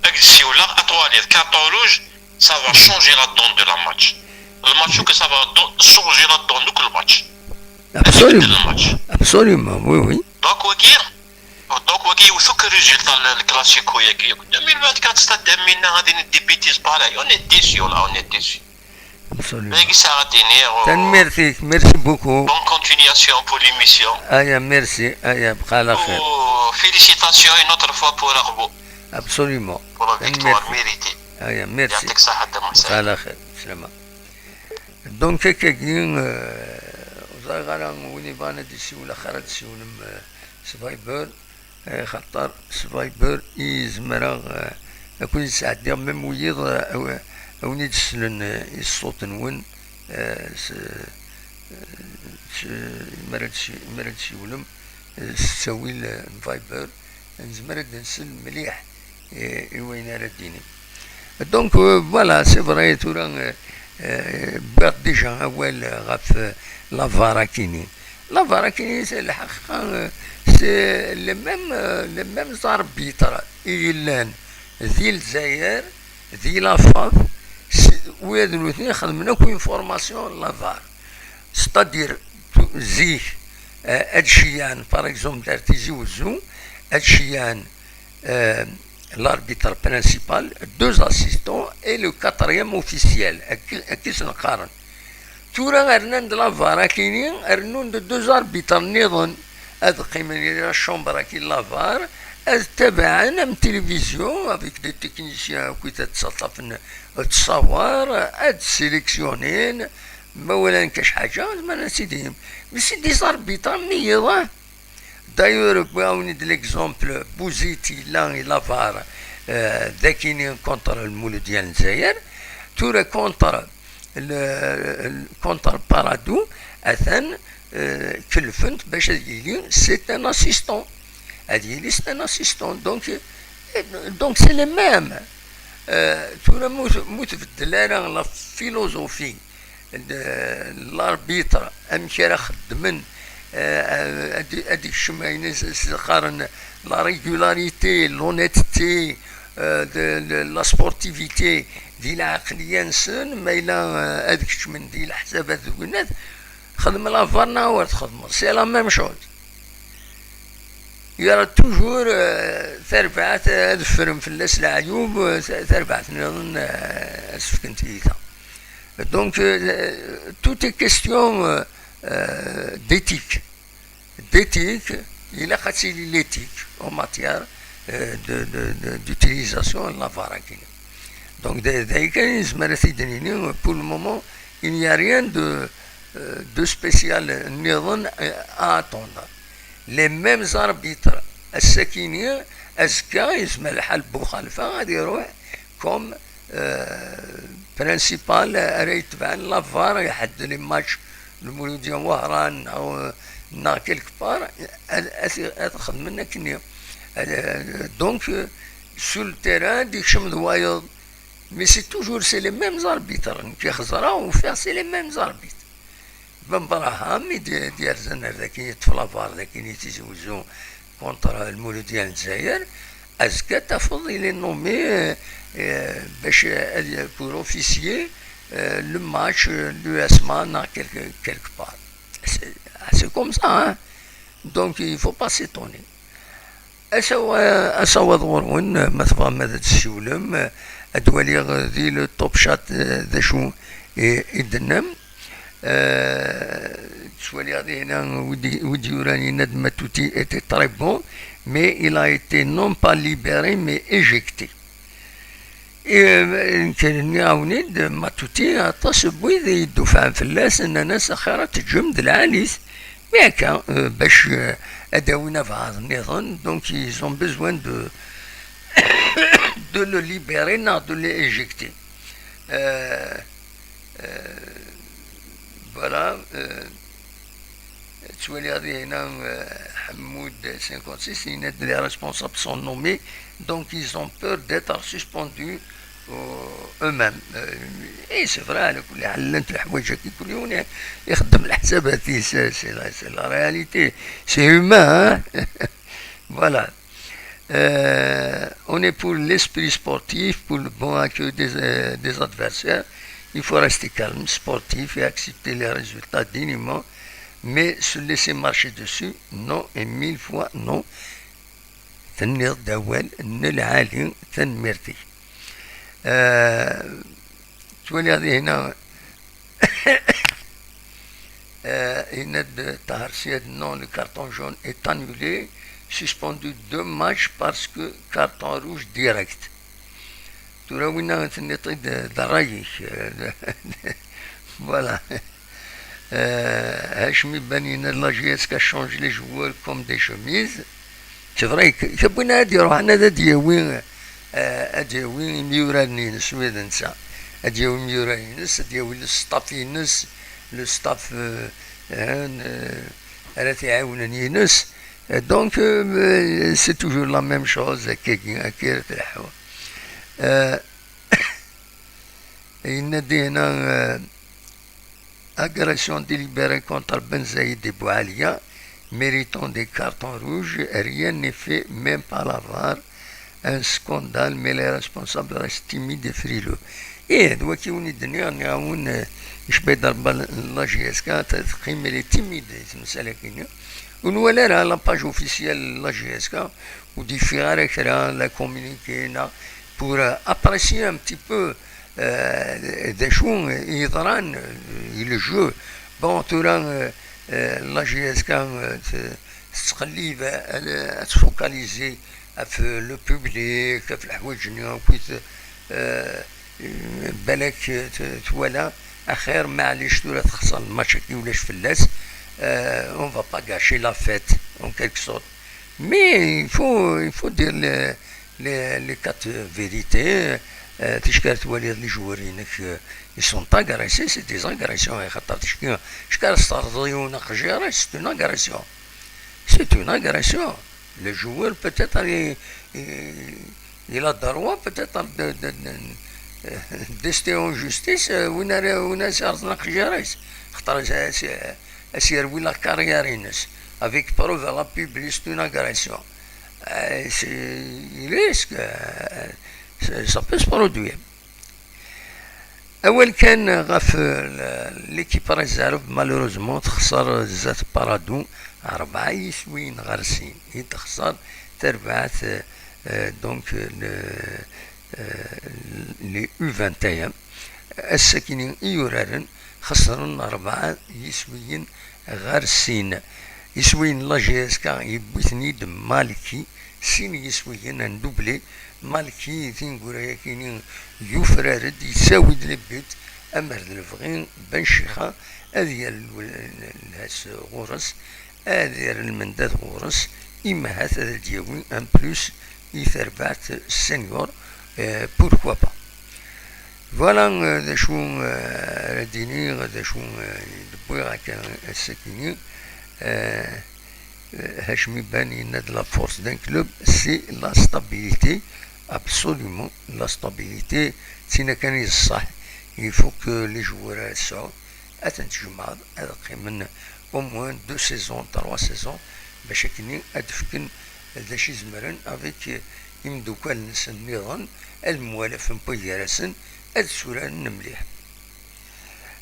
Avec Sioula, à trois, les cartons rouges, ça va changer la donne de la match. Le match que ça va don- changer la donne, donc le match. Absolument. Le match. Absolument, oui, oui. Donc, wagi, donc, wagi, il faut que le résultat, le, le classico, yagi, deux mille vingt-quatre, c'est à deux mille, on a des bêtises pareilles. On est déçus, là, on est déçus. Absolument. Dagi, ça va tenir, euh, Tanemmirt-ik, merci beaucoup. Bonne continuation pour l'émission. Aya, merci. Aya, bqa ɛla xir. Oh, félicitations une autre fois pour Arbo, Absolument. pour la victoire Merci. Méritée. Aya, merci. يعطيك الصحة, Mohamed Bqa Saïd. ɛla xir. Slama. Donc, akkagi, euh, ur ẓriɣ ara win yebɣan ad d-yessiwel, axir ad d-tessiwlem, euh, s Viber, eh, xaṭer s Viber i zemreɣ, eh, ad ken-id-sɛeddiɣ, même wiyiḍ, eh, aw- a wen-id-slen, eh, i ṣṣut-nwen, eh, s, s, mi ara d-si- mi ara d-siwlem, eh, s ttawil, eh, n Viber, nezmer ad d-nsel mliḥ i, i wayen ara d-inim. Donc, euh, voilà, c'est vrai, tura, euh, euh, wwiɣ déjà awal ɣef, euh, la var akini. La var akini, c'est lḥaqiqa, euh, c'est les mêmes, euh, les mêmes arbitres i yellan di Lezzayer, di la FAF, s- wid nutni xedmen akk une formation la var. C'est-à-dire, tu- zik, euh, ad ceyyan, par exemple, ar Tizi Wezzu, ad ceyyan, euh, l'arbitre principal, deux assistants et le quatrième officiel, akka i s-neqqaren. Tura rnan-d la var akini, rnun-d deux arbitres nniḍen, ad qqimen di la chambre akkin la var, ad tabaɛen am télévision avec des techniciens akkit ad ttaṭṭafen ttṣawer, ad sélectionnin, ma walan kac ḥaǧa, zemren ad tt-id-inin. Mais c'est des arbitres nniḍen. D'ailleurs, wwiɣ-awen-id l'exemple, Bouzid yella i la var, euh, d akini contre Lmuludya n Lezzayer, tura contre le, le- contre Paradou, atan, euh, kellfen-t bac ad yili, c'est un assistant. Ad yili, c'est un assistant. Donc, euh, donc c'est les mêmes. Euh, tura mu mu tbeddel ara la philosophie de l'arbitre, amek ara xeddmen, euh, ad ad ikcem ayen i s- s-qqaren la régularité, l'honnêteté, euh, de, de la sportivité, di lɛeqliya-nsen, ma yella, euh, ad kecmen di leḥsabat d winnat, xdem la var neɣ ur txedmeḍ, c'est la même chose. Il y aura toujours, euh, tarbaɛt ad ffren fell-as leɛyub, euh, ta- tarbaɛt nniḍen, euh, ad s-fken tiyita. Donc, euh, tout est question, euh, euh, d'éthique. D'éthique, ilaq ad tili l'éthique en matière, euh, de, de, de- d'utilisation de la var akini. Donc, d- d- kan nezmer ad t-id-nini, pour le moment, il n'y a rien de, euh, de spécial nniḍen, euh, à attendre. Les mêmes arbitres, ass-akini, azekka, yezmer lḥal Buxalfa ad iruḥ comme, euh, principal ara yetebɛen la var, iḥedden les matchs, Lmuludya n Wehran neɣ, neɣ quelque part, ad, ad, ad xedmen akkenni. Euh, donc, euh, sur le terrain, d ikcem d wayeḍ, mais c'est toujours, c'est les mêmes arbitres. Nekk i xeẓreɣ, ufiɣ, c'est les mêmes arbitres. Ben Braham i d- d-yerzan ar dakin, yeṭṭef la var dakin i Tizi Wezzu contre Lmuludya n Lezzayer. Azekka tafeḍ, il est nommé, euh, euh, bac, euh, ad y- pour officier, euh, le match, euh, l'U S M A neɣ quelque, quelque part. C'est c'est comme ça, hein. Donc, il faut pas s'étonner. Asaw- asawaḍ ɣur-wen, ma tebɣam ad d-tessiwlem, ad d-waliɣ di le top chat, eh, d acu i i d-tennam. Eh, ttwaliɣ dihna wi d- wi d-yuran yenna-d Matuti était très bon, mais il a été non pas libéré, mais éjecté. Nekk nniɣ-awen-id, Matuti, aṭas n wid i d-ufan fell-as, nnan-as axir ad teǧǧem d lɛali-t. Mi akka, eh, bac, eh, ad d-awin abɛaḍ nniḍen, donc ils ont besoin de, de le libérer neɣ de l'éjecter. Euh, euh, Voilà, euh, ttwaliɣ dinna, euh, Ḥemmud cinquante-six, il y a des responsables sont nommés, donc ils ont peur d'être suspendus, euh, eux-mêmes. Euh, et c'est vrai, على كل حال, llant leḥwayeǧ-agi, كل yiwen ixeddem leḥsabat-is, c'est la, c'est la réalité, c'est humain, hein. Voilà. Euh, on est pour l'esprit sportif, pour le bon accueil des, euh, des adversaires. Il faut rester calme, sportif et accepter les résultats dignement, mais se laisser marcher dessus, non et mille fois non. Tenniḍ-d awal n lɛali, tanemmirt-ik. Euh, ttwaliɣ dinna, euh, yenna-d Ṭaher Syad, non, le carton jaune est annulé, suspendu deux matchs parce que carton rouge direct. Tura winna tenniḍ-t-id d ṛṛay-ik. Voilà. Euh, Hacmi Ben yenna-d la J S K change les joueurs comme des chemises. C'est vrai que, que winna ad iruḥ, ad d-yawi, euh, ad d-yawi imyuraren-ines, wid netta. Ad d-yawi imyuraren-ines, ad d-yawi le staff-ines, le staff, euh, euh, ara t-iɛawnen-ines. Euh, donc, euh, c'est toujours la même chose, akkagi, akka ara tleḥḥu. Euh, yenna-d dinna, euh, agression délibérée contre Ben Zaïd et Boualia, méritant des cartons rouges, rien n'est fait, même pas la var. Un scandale, mais les responsables restent timides et frileux. Ih, d wagi i wen-d-nniɣ, nniɣ-awen, eh, icba-d Rebbi la J S K, teqqim, elle est timide, temsala-agi-nni. Ur nwala ara la page officielle n la J S K, ur d-yeffiɣ ara kra, la communiqué, neɣ pour, euh, apprécier un petit peu, euh, d acu i yeḍran, euh, le jeu. Bon, tura, euh, euh, la J S K, euh, t-, tettqellib ad, ad tfocaliser ɣef le public, ɣef leḥwayeǧ-nni akkit, euh, balak t-, twala, axir, maɛlic, tura texṣer lmatch-agi, ulac fell-as, euh, on va pas gâcher la fête, en quelque sorte. Mais il faut, il faut dire les, les, les quatre vérités. Euh, ticki ara twaliḍ les joueurs-inek, euh, ils sont agressés, c'est des agressions, xaṭer ticki, ticki ara s-terẓeḍ yiwen aqjir, c'est une agression. C'est une agression. Le joueur, peut-être, il, il, il a droit, peut-être, de, de, de, d'ester en justice, euh, win ara, win ara s-yerẓen aqjir-is. Xaṭer, c'est, c'est, ad s-yerwi la carrière-ines, avec preuve à l'appui belli c'est une agression. Euh, c'est, il risque, euh, ça, ça peut se produire. Awal kan ɣef, euh, l'équipe réserve, malheureusement, texṣer zdat Paradou, rebɛa yiswiyen ɣer sin i texṣer terbaɛt, euh, donc, euh, le, euh, les U vingt et un. Ass-akini i yuraren, xesren rebɛa yiswiyen ɣer sin. Iswiyen n la J S K yewwi-ten-id Malki, sin yiswiyen, un doublé. Malki, tineggura-yakini, yufrar-d, yettawi-d les buts, amer d lebɣi Ben Chixa ad yerr lhas ɣur-s, ad yerr lmendad ɣur-s, imahat ad d-yawi un plus i terbaɛt senior, euh, pourquoi pas. Voilà, euh, d acu, euh, ara d-iniɣ, d acu, euh, i d-wwiɣ akka ass-akini. Euh, euh, Hacmi Ben yenna-d la force d'un club, c'est la stabilité, absolument, la stabilité, d tin kan i d ṣṣeḥ. Il faut que les joueurs ad sɛun, ad ten-tjemɛeḍ, ad qqimen au moins deux saisons, trois saisons, bac akkenni ad d-fken d acu i zemren avec, euh, imeddukal-nsen nniḍen, ad mwalafen n wagar-asen, ad tturaren mliḥ.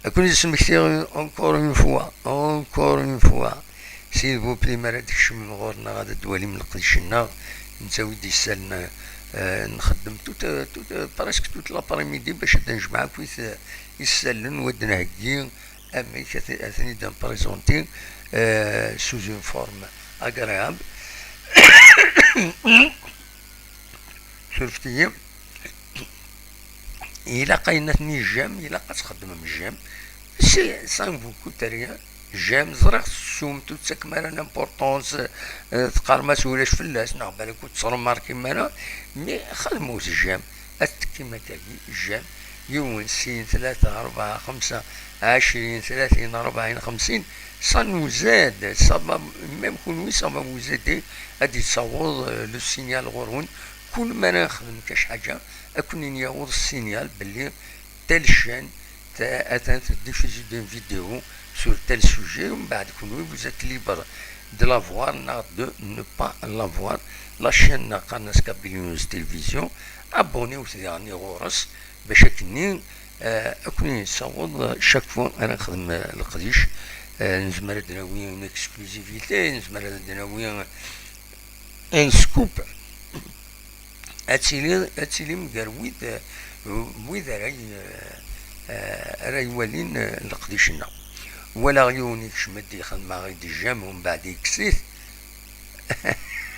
Ad ken-id-smektiɣ encore une fois, encore une fois, Sidi Bupli, mi ara d-kecmen ɣur-neɣ ad d-walim leqdic-nneɣ, nettawi-d isallen, euh, nxeddem tout, euh, tout, euh, presque toute l'après-midi bac ad d-nejmeɛ akkit, euh, isallen, u ad d-nheggi amek ad, ad ten-id-nprezenti, euh, sous une forme agréable. Surfet-iyi. Ilaq ayen atni j'aime, ilaq ad txeddmem j'aime. C'est, ça ne vous coûte rien. J'aime, ẓriɣ tettumt, ur tettakem ara l'importance, euh, teqqarem-as ulac fell-as, neɣ balak ur tettremarkim ara, mais xedmut j'aime. Ad tekkim akkagi, j'aime. Yiwen, sin, tlata, rebɛa, xemsa, ɛecrin, tlatin, rebɛin, xemsin, ça nous aide, ça va, même kunwi, ça va vous aider ad d-yettaweḍ, euh, le signal ɣur-wen. Kul mi ara nexdem kac ḥaǧa, ad ken-in-yaweḍ signal belli telle chaîne, ta-, atan tdiffuze une vidéo sur tel sujet, mbeɛd kunwi vous êtes libre de la voir neɣ de ne pas la voir. La chaîne qqaren-as Kabylie News Télévision, abonnez-vous diɣen ɣur-s, bac akken-nni, eh, ad ken-in-nessaweḍ chaque fois ara nexdem, eh, leqdic. Eh, nezmer ad d-nawi une exclusivité, nezmer ad d-nawi un scoop. Ad tili, ad tilim gar wid, wid ara y-, eh, ara iwalin, eh, leqdic-nneɣ. Walaɣ yiwen ikcem-d, yexdem-aɣ-id j'aime, umbeɛd yekkes-it.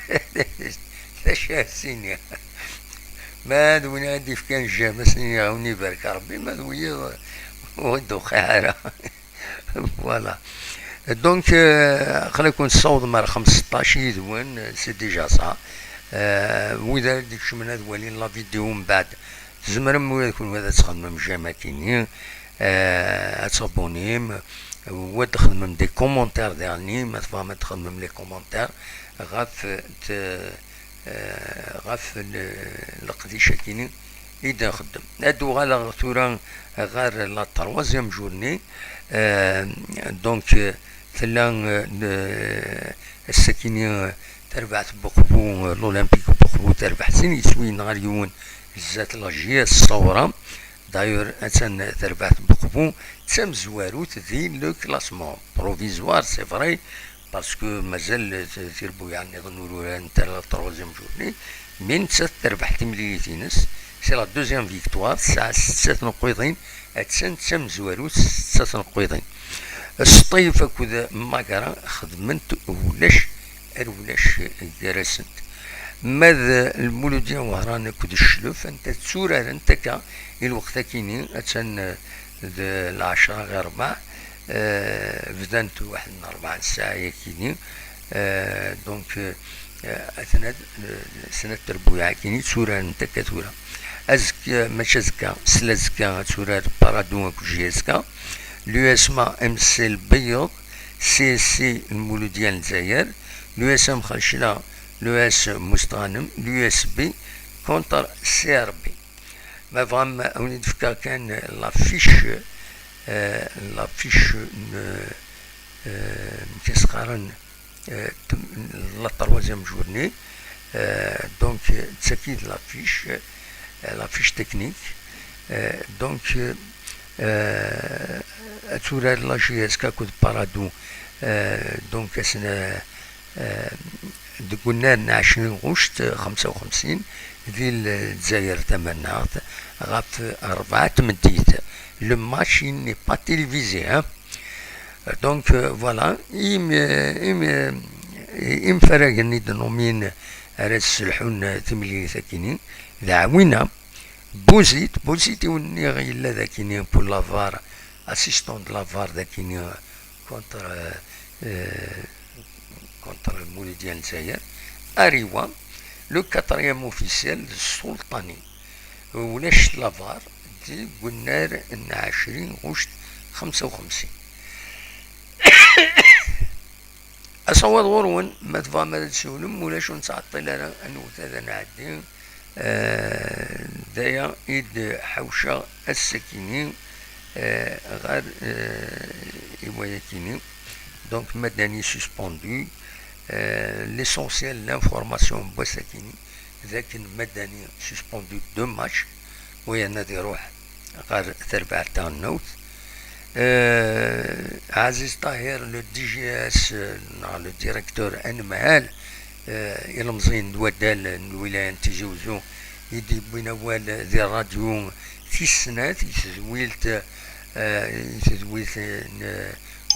D acu ara s-iniɣ? Ma d win i d-ifkan j'aime, ad s-iniɣ, "Wen ibarek Rebbi", ma d wiyiḍ, ur d-uqiɛ ara. Voilà. Donc, euh, aql-aken tessawḍem ar xemseṭṭac yid-wen, c'est déjà ça. Euh, wid ara d-ikecmen ad walin la vidéo mbeɛd, tzemrem wid kunwi ad txedmem j'aime akini, euh, ad tɣebbunim, wa ad txedmem des commentaires diɣenni, ma tebɣam ad txedmem les commentaires ɣef t-, eh, ɣef l-, leqdic-agi i d-nxeddem. Ad uɣaleɣ tura ɣer la troisième journée. Eh, donc, eh, tella, eh, n-, ass-agi, eh, tarbaɛt n Buqbu, eh, l'Olympique n Buqbu, tarbaɛt sin yiswiyen ɣer yiwen zdat la J S Saoura. D'ailleurs, attan terbaɛt n Buqbu d tamezwarut di le classement provisoire, c'est vrai, parce que mazal t-, tirbuyaɛ nniḍen ur urarent ara la troisième journée, mais nettat terbeḥ timlilit-ines, c'est la deuxième victoire, tesɛa setta tneqqiḍin, attan d tamezwarut s setta tneqqiḍin. Sṭif akked Magra xedment ulac ar ulac gar-asent. Ma d Lmuludya Wehran akked Cclef, anta tturarent akka i lweqt akini, attan d lɛecṛa ɣir ṛebɛa, eh, bdant waḥed n ṛebɛa n ssaɛa akini, eh, donc, eh, atna, eh, snat terbuyaɛ akini tturarent akka tura. Azekka, mačči azekka, sla azekka ad turar Paradou akked J S K, l'U S M A M C Lbeyyeḍ, C S C Lmuludya n Lezzayer, l'U S M Xalcla, l'U S Mustɣanem, l'U S B contre C R B. Ma tebɣam, ad wen-id-fkeɣ kan l'affiche, eh, l'affiche n, eh, amek i s-qqaren, eh, tem-, la troisième journée. Eh, donc, d tagi d l'affiche, eh, l'affiche technique. Eh, donc, eh, ad turar la J S K akked Paradou, eh, donc, ass n, eh, deg unnar n ɛecrin ɣuct xemsa u xemsin di Lezzayer Tamannaɣt ɣef ṛebɛa tameddit. Le match, il n'est pas télévisé, hein. Donc, euh, voilà, im-, im-, imfaragen i d-numin ara d-sselḥun timlilit-akini, d Ɛwina, Buzit, Buzit i wen-nniɣ yella d akini pour la VAR, assistant de la VAR d akini contre, euh, contre Lmuludya n Lezzayer. Ariwa, le quatrième officiel d Ssulṭani. Ulac la VAR deg unnar n ɛecrin ɣuct xemsa u xemsin. Asawaḍ ɣur-wen, ma tebɣam ad d-siwlem, ulac ur nettɛeṭṭil ara, anewwet ad nɛeddi. Eh, d aya i d-ḥawceɣ ass-akini, eh, ɣer, eh, i wayakini. Donc, Madani suspendu, eh, l'essentiel, l'information n wass-akini, d akken Madani suspendu deux matchs, wayana ad iruḥ ɣer terbaɛt taɣelnawt. Euh, Aziz Tahir, le D G S, euh, neɣ le directeur anemhal, euh, ilemẓiyen n waddal n lwilaya n Tizi Uzzu, i d-yewwin awal di ṛṛadyu tis snat i tedwilt, euh, i tedwilt n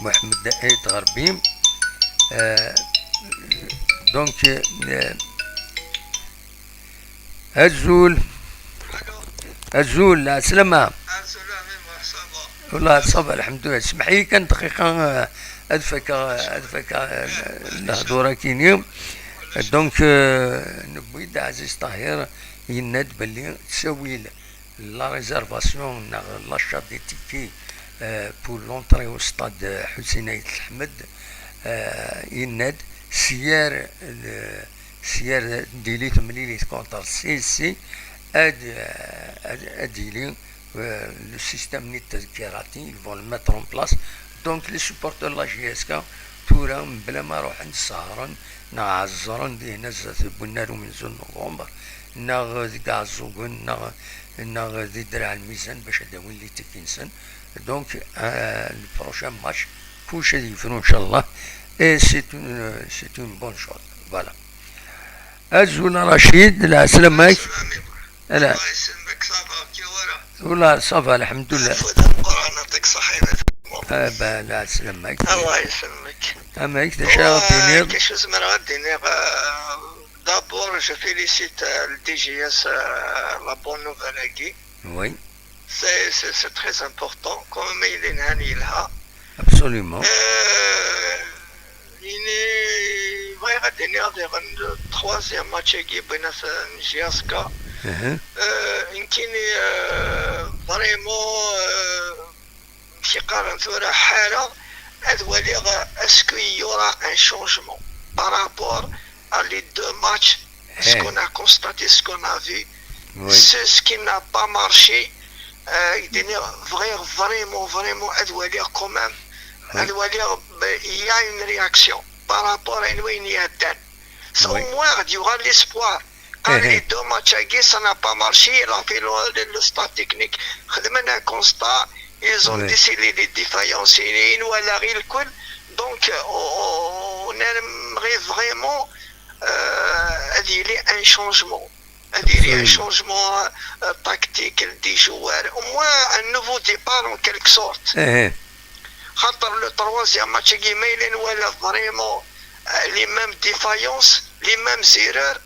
Muḥemmed Ayt Ɣerbi. Euh, donc, euh, Azul. Azul, lɛeslama. Wala, ṣaba, lḥemdullah. Smeḥ-iyi kan dqiqa, eh, ad fakeɣ, ad fakeɣ, eh, lehdur-akini. Donc, eh, newwi-d Ɛziz Tahir, yenna-d belli ttawil la réservation neɣ l'achat des tickets, euh, pour l'entrée au stade Hussein Ait Lḥmed, euh, yenna-d, si ar, euh, si ar d-tili temlilit contre C S C, ad, ad, ad yili, euh, le système n tedkirat, ils vont le mettre en place. Donc les supporters de la J S K, tura, mebla ma ruḥen sehṛen neɣ ɛeẓẓren dihin zdat n unnar umenzu n novembre, neɣ deg Iɛeẓẓugen, neɣ, neɣ di Draɛ Lmizan, bac ad d-awin les tickets-nsen. Donc, euh, le prochain match, kullec ad yefru, inchallah. Et c'est une, c'est une bonne chose. Voilà. Azul a Racid, lɛeslama-k. Ala. Ula, ça va, lḥemdullah. Afud ameqqran, yɛṭik ṣṣeḥḥa. Ah, bah, lɛeslama-k. Allah yesselmek. Amek, d acu ara d-tiniḍ? Qu'est-ce que zemreɣ ad d-iniɣ, euh, d'abord, je félicite, euh, le D G S, euh, la bonne nouvelle-agi. Oui. C'est, c'est, c'est très important. Comme il est, absolument. Euh, ini, bɣiɣ ad d-iniɣ diɣen le troisième match-agi n J S K. Euh, nekkini, euh, vraiment, euh, amek i qqaren tura, ḥareɣ ad waliɣ, est-ce qu'il y aura un changement par rapport à les deux matchs, ce qu'on a constaté, ce qu'on a vu, ce, ce qui n'a pas marché, euh, bɣiɣ vraiment, vraiment ad waliɣ quand même, ad waliɣ, euh, il y a une réaction par rapport à une, une, au moins, il y aura l'espoir. Car les deux matchs-agi, ça n'a pas marché, il a fait le, le, le staff technique. Xedmen un constat, ils ont décelé les défaillances, et nous, à la Rilkul. Donc, euh, on, on aimerait vraiment, euh, ad yili un changement. Ad yili un changement, euh, tactique, des joueurs. Au moins, un nouveau départ, en quelque sorte. Xaṭer le troisième match-agi, ma yella nwala vraiment, euh, les mêmes défaillances, les mêmes erreurs,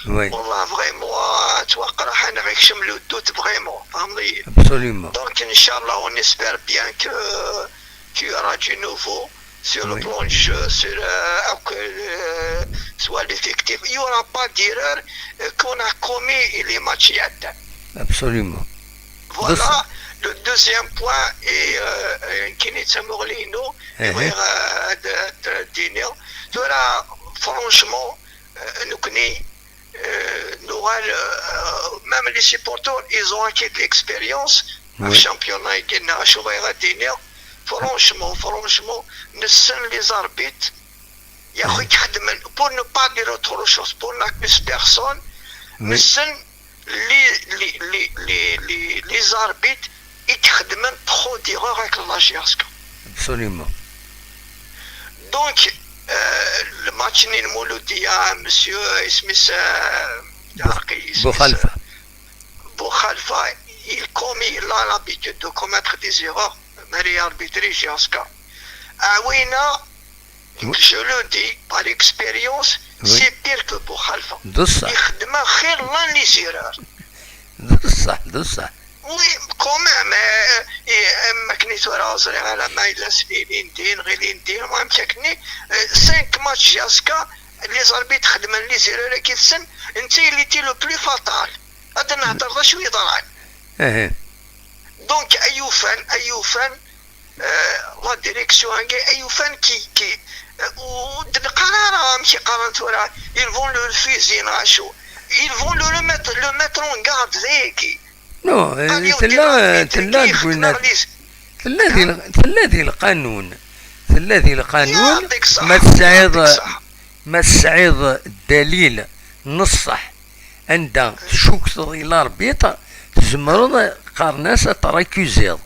والله vraiment, euh, ttwaqraḥ-aneɣ, ikcem le doute vraiment, tfehmeḍ-iyi? Absolument. Donc, inchallah, on espère bien que, qu'il y aura du nouveau sur le plan du jeu, sur, euh, que, euh, soit l'effectif. Il y aura pas d'erreur, euh, qu'on a commis les matchs iɛeddan. Absolument. Voilà. Le deuxième point, et, euh, nekkini d tamuɣli-inu, bɣiɣ, euh, ad, ad d-iniɣ. Tura, franchement, euh, nekkni, euh, nuɣal, euh, même les supporters, ils ont acquis de l'expérience. Ɣef championnat-agi, neɣ acu bɣiɣ ad d-iniɣ. Franchement, franchement, nessen les arbitres. Yak i ixeddmen, pour ne pas dire autre chose, pour n'accuser personne, nessen les, les, les, les, les, les arbitres i ixeddmen trop d'erreurs avec la J S K. Absolument. Donc, euh, le match-nni n Mouloudia, monsieur, isem-is, euh, Bou-, Boukhalifa. Boukhalifa, il commet, il a l'habitude de commettre des erreurs, mais il arbitre J S K. Awina, je le dis par expérience, c'est pire que Boukhalifa. D ṣṣeḥ. Ixeddem axir lan les erreurs. D ṣṣeḥ, d ṣṣeḥ. Oui, quand même, euh, et, euh, am akken i tura ur ẓriɣ ara ma yella snin din, ɣilin din, amek akken, euh, cinq matchs J S K, les arbitres xedmen les erreurs-agi-nsen, netta il était le plus fatal. Ad nehder d acu yeḍran. Donc, ay ufan, ay ufan, euh, la direction-agi, ay ufan qui, qui, euh, ur d-neqqar ara amek i qqaren tura, ils vont le refuser, neɣ acu. Ils vont le remettre, le mettre en garde, dayagi. Non, euh, tella, tella deg winna. Tella di l-, tella di lqanun. Tella di lqanun. Ma tesɛiḍ, ma tesɛiḍ ddalil n ṣṣeḥ, anda tcukteḍ i l'arbitre, tzemreḍ, qqaren-as, ad t-récusiḍ.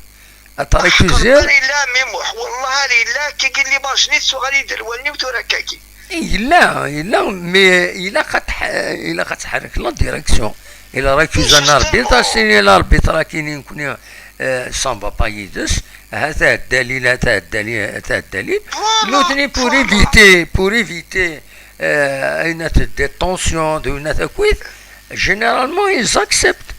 Ad t-récusiḍ. Ur yella, mi Muḥ, wallah ar yella, kagi n l'image-nni tuɣal-iyi-d ar wallen-iw tura kagi. Yella, yella, mais ilaq ad tḥ-, ilaq ad tḥerrek la direction. Il récuse un arbitre, ad s-tini l'arbitre-agi-nni nekkni, euh, ça ne va pas yid-s, ha-t-a ddalil, ha-t-a ddalil, ha-t-a ddalil. Nutni, pour éviter, pour éviter, euh, une des tensions, d winna akkit, généralement, ils acceptent.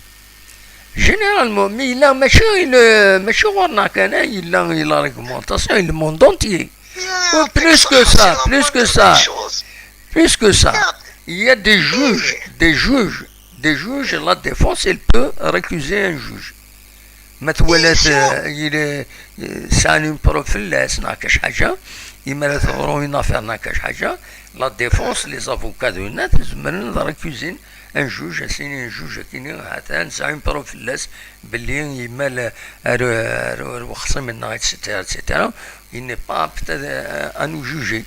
Généralement, mais yella mačči, yella mačči ɣur-neɣ kan, yella, yella la réglementation, yella le monde entier. Plus que ça, plus que ça, plus que ça, il y a des juges, des juges Des juges, la défense, elle peut récuser un juge. Ma twala-t, euh, il est, euh, sɛan une preuve fell-as, neɣ kac ḥaǧa, imi ara teḍru une affaire neɣ kac ḥaǧa, la défense, les avocats de honnête, zemren ad récusin un juge, ad s-inin juge akini, ha-t-an, nesɛa une preuve fell-as, belli yemmal ar, ar, ar uxṣim-nneɣ, et cetera, et cetera. Il n'est pas apte à, à nous juger.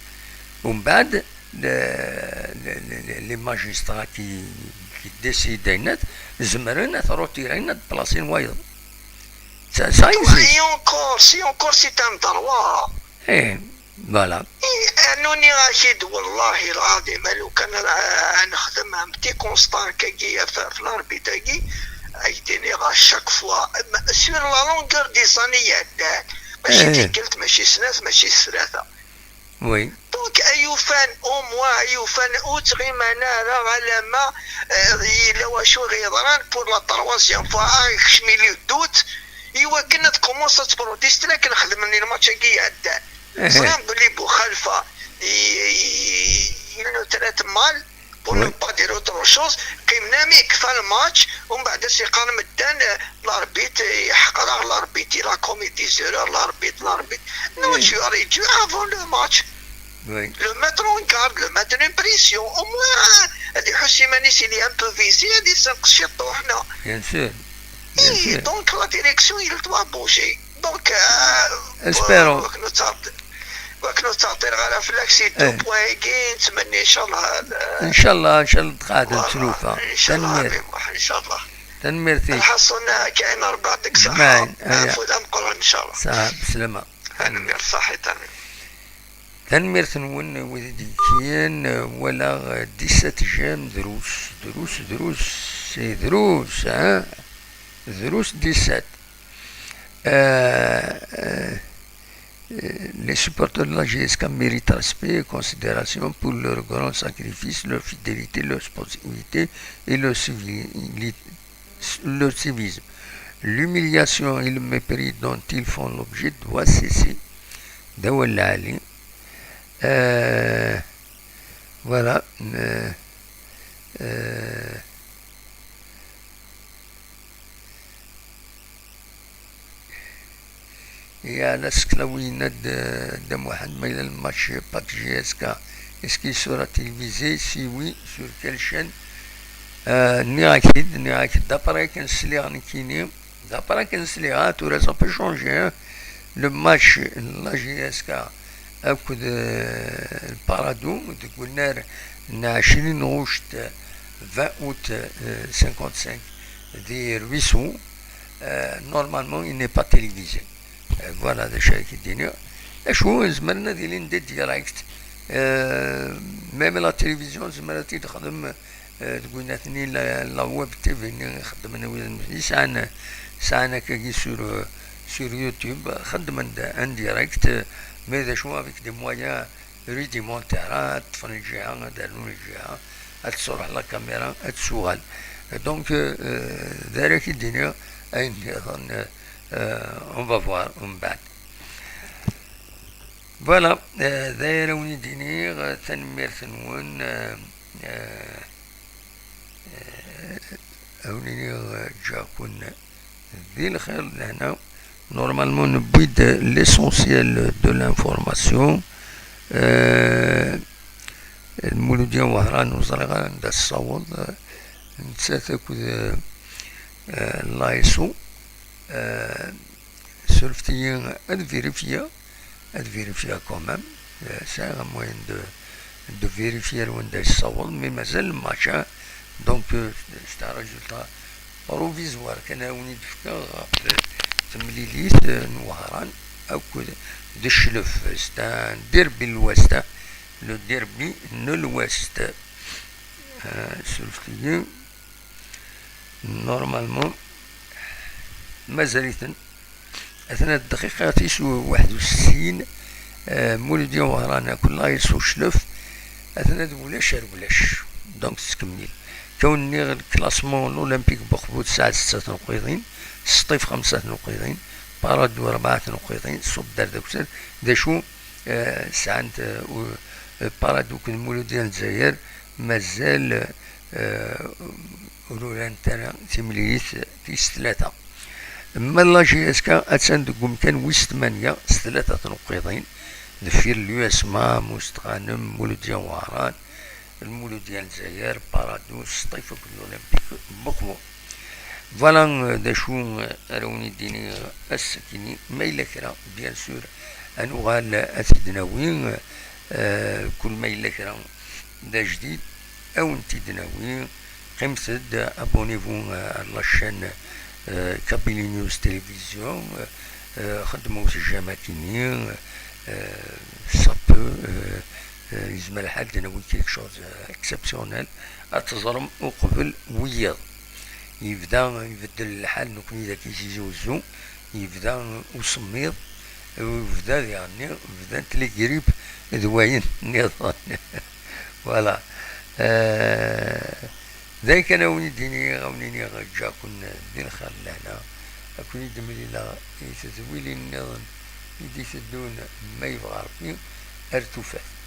Umbeɛd, le, le, le, le, les magistrats qui, qui décident, zemren ad t-retirin, ad plasin wayeḍ. Ça, ça existe. Et encore, si encore c'est un droit. Eh, voilà. Rnu nniɣ-ak-id, wallahi lɛadim, a lukan ad nexdem un petit constat akkagi ɣef l'arbitre-agi, ad k-d-iniɣ à chaque fois, sur la longueur des années iɛeddan, mačči tikkelt, mačči snat, mačči s tlata. Oui. Donc, ay ufan, au moins, ay ufan, ur ttɣiman ara alamma, eh, yella wacu i ɣ-yeḍran pour la troisième fois, ah, ikcem-iyi le doute, i wakken ad commencer ad tprotester akken xedmen i lmatch-agi iɛeddan. Ẓriɣ belli Buxalfa i, i, il nous traite mal, pour ne pas dire autre chose, qqimen ami yekfa lmatch, umbeɛd ad s-iqqar medden, eh, l'arbitre yeḥqer-aɣ, l'arbitre il a commis des erreurs, l'arbitre, l'arbitre. Non, tu aurais dû avant le match le mettre en garde, le mettre en pression. Au moins, eh, ad iḥuss iman-is, il est un peu visé, ad isenqes ciṭuḥ, non? Bien sûr. Bien sûr. Donc la direction, il doit bouger. Donc, euh, espérons. Wakken ur ttɛeṭṭileɣ ara fell-ak, si deux points-agi, nettmenni, inchallah, inchallah, inchallah, tqeɛɛed tlufa. Tanemmirt. Inchallah. Tanemmirt-ik. Lḥaṣun, kayen Rebbi deg ṣṣeḥḥa. Afud ameqqran, inchallah. Saɛa, beslama. Tanemmirt, ṣaḥit, amin. Tanemmirt-nwen, wid i d-yekkiyen, walaɣ, euh, dix-sept j'aime, drus, drus, drus, c'est drus, hein? Drus, dix-sept. Euh, euh, euh, les supporters de la J S K méritent respect et considération pour leur grand sacrifice, leur fidélité, leur sportivité et leur civili-, leur civisme. L'humiliation et le mépris dont ils font l'objet doit cesser. D awal lɛali. Euh, voilà. Euh, euh, Ya la sekla winna d, d Muḥend, ma yella lmatch pas de J S K, est-ce qu'il sera télévisé? Si oui, sur quelle chaîne? Euh, nniɣ-ak-t-id, nniɣ-ak-d, d'après akken sliɣ nekkini, d'après akken sliɣ, ah, tura ça peut changer, hein. Le match n la J S K akked, euh, Paradou deg unnar n ɛecrin ɣuct, vingt août, euh, cinquante-cinq, di Ruisseau, euh, normalement, il n'est pas télévisé. Euh, voilà d acu ara k-id-iniɣ. D acu, zemren ad ilin des directs. Euh, même la télévision, zemren ad t-id-xedmen, euh, deg winna-ten-i la, la web T V-nni i xeddmen wid yesɛan, sɛan akkagi sur, euh, sur YouTube, xeddmen-d un direct, euh, mais d acu, avec des moyens rudimentaires, ad ṭṭfen lǧiha, ad rnun lǧiha, ad tesruḥ la caméra, ad tsuɣal. Donc, euh, d ara k-id-iniɣ ayen nniḍen, euh, on va voir umbeɛd. Voilà, euh, d aya ara wen-id-iniɣ, euh, tanemmirt-nwen, euh, euh, euh, a wen-iniɣ, euh, ǧǧiɣ-ken di lxir d lehna. Normalement, newwi-d l'essentiel de l'information. Euh, Lmuludya Wehran, ur ẓriɣ ara anda tessaweḍ, euh, nettat akked, euh, euh, l'A S O. Euh, surfet-iyi ad vérifier, ad vérifier quand même. Euh, sɛiɣ un moyen de, de vérifier ar wanda yessaweḍ, mais mazal le match, hein. Donc, euh, c'est un résultat provisoire kan ara wen-id-fkeɣ ɣef temlilit, euh, n Wehran akked d Cclef. C'est un derby n l'Ouest, hein. Le derby n l'Ouest. Euh, surfet-iyi. Normalement, mazal-iten. Atan dqiqa tis waḥed u settin, euh, Muludya Wehran akked l'A S O Cclef. Atan d ulac ar ulac. Donc, tettkemmil. Kawen nniɣ classement l'Olympique Buqbu tesɛa setta tnuqiḍin, Sṭif xemsa tnuqiḍin, Paradou rebɛa tnuqiḍin, Subdar d akessar. D acu, euh, sɛant, euh, u-, euh, Paradou akked Muludya n Lezzayer, mazal, euh, ur urant ara timlilit tis tlata. Ma la J S K attan deg umkan wis tmanya s tlata tneqqiḍin, deffir l'U S M A, Mustqanem, Muludya Wehran, Lmuludya n Lezzayer, Paradou, Sṭif akked l'Olympique Mokmo. Voilà, euh, d acu, euh, ara wen-id-iniɣ ass-akini, ma yella kra, bien sûr, ad nuɣal ad t-id-nawi, euh, kul ma yella kra d ajdid, ad wen-t-id-nawi. Qqimet-d, abonnez-vous, euh, à la chaîne, euh, Kabylie News Télévision, euh, euh, xedmet j'aime akini, euh, ça peut, euh, euh, yezmer lḥal ad nawi quelque chose, euh, exceptionnel, ad teẓrem uqbel wiyaḍ. Yebda ibeddel lḥal, nekkni dagi Tizi Uzzu, yebda usemmiḍ, yebda diɣenni, bdant les grippes d wayen nniḍen. Voilà. Euh, d ayen kan a wen-id-iniɣ, a wen-iniɣ ǧǧaken di lxir d lehna, a ken-id-mlileɣ i tedwilin nniḍen i d-iteddun, ma yebɣa Rebbi, ar tufat.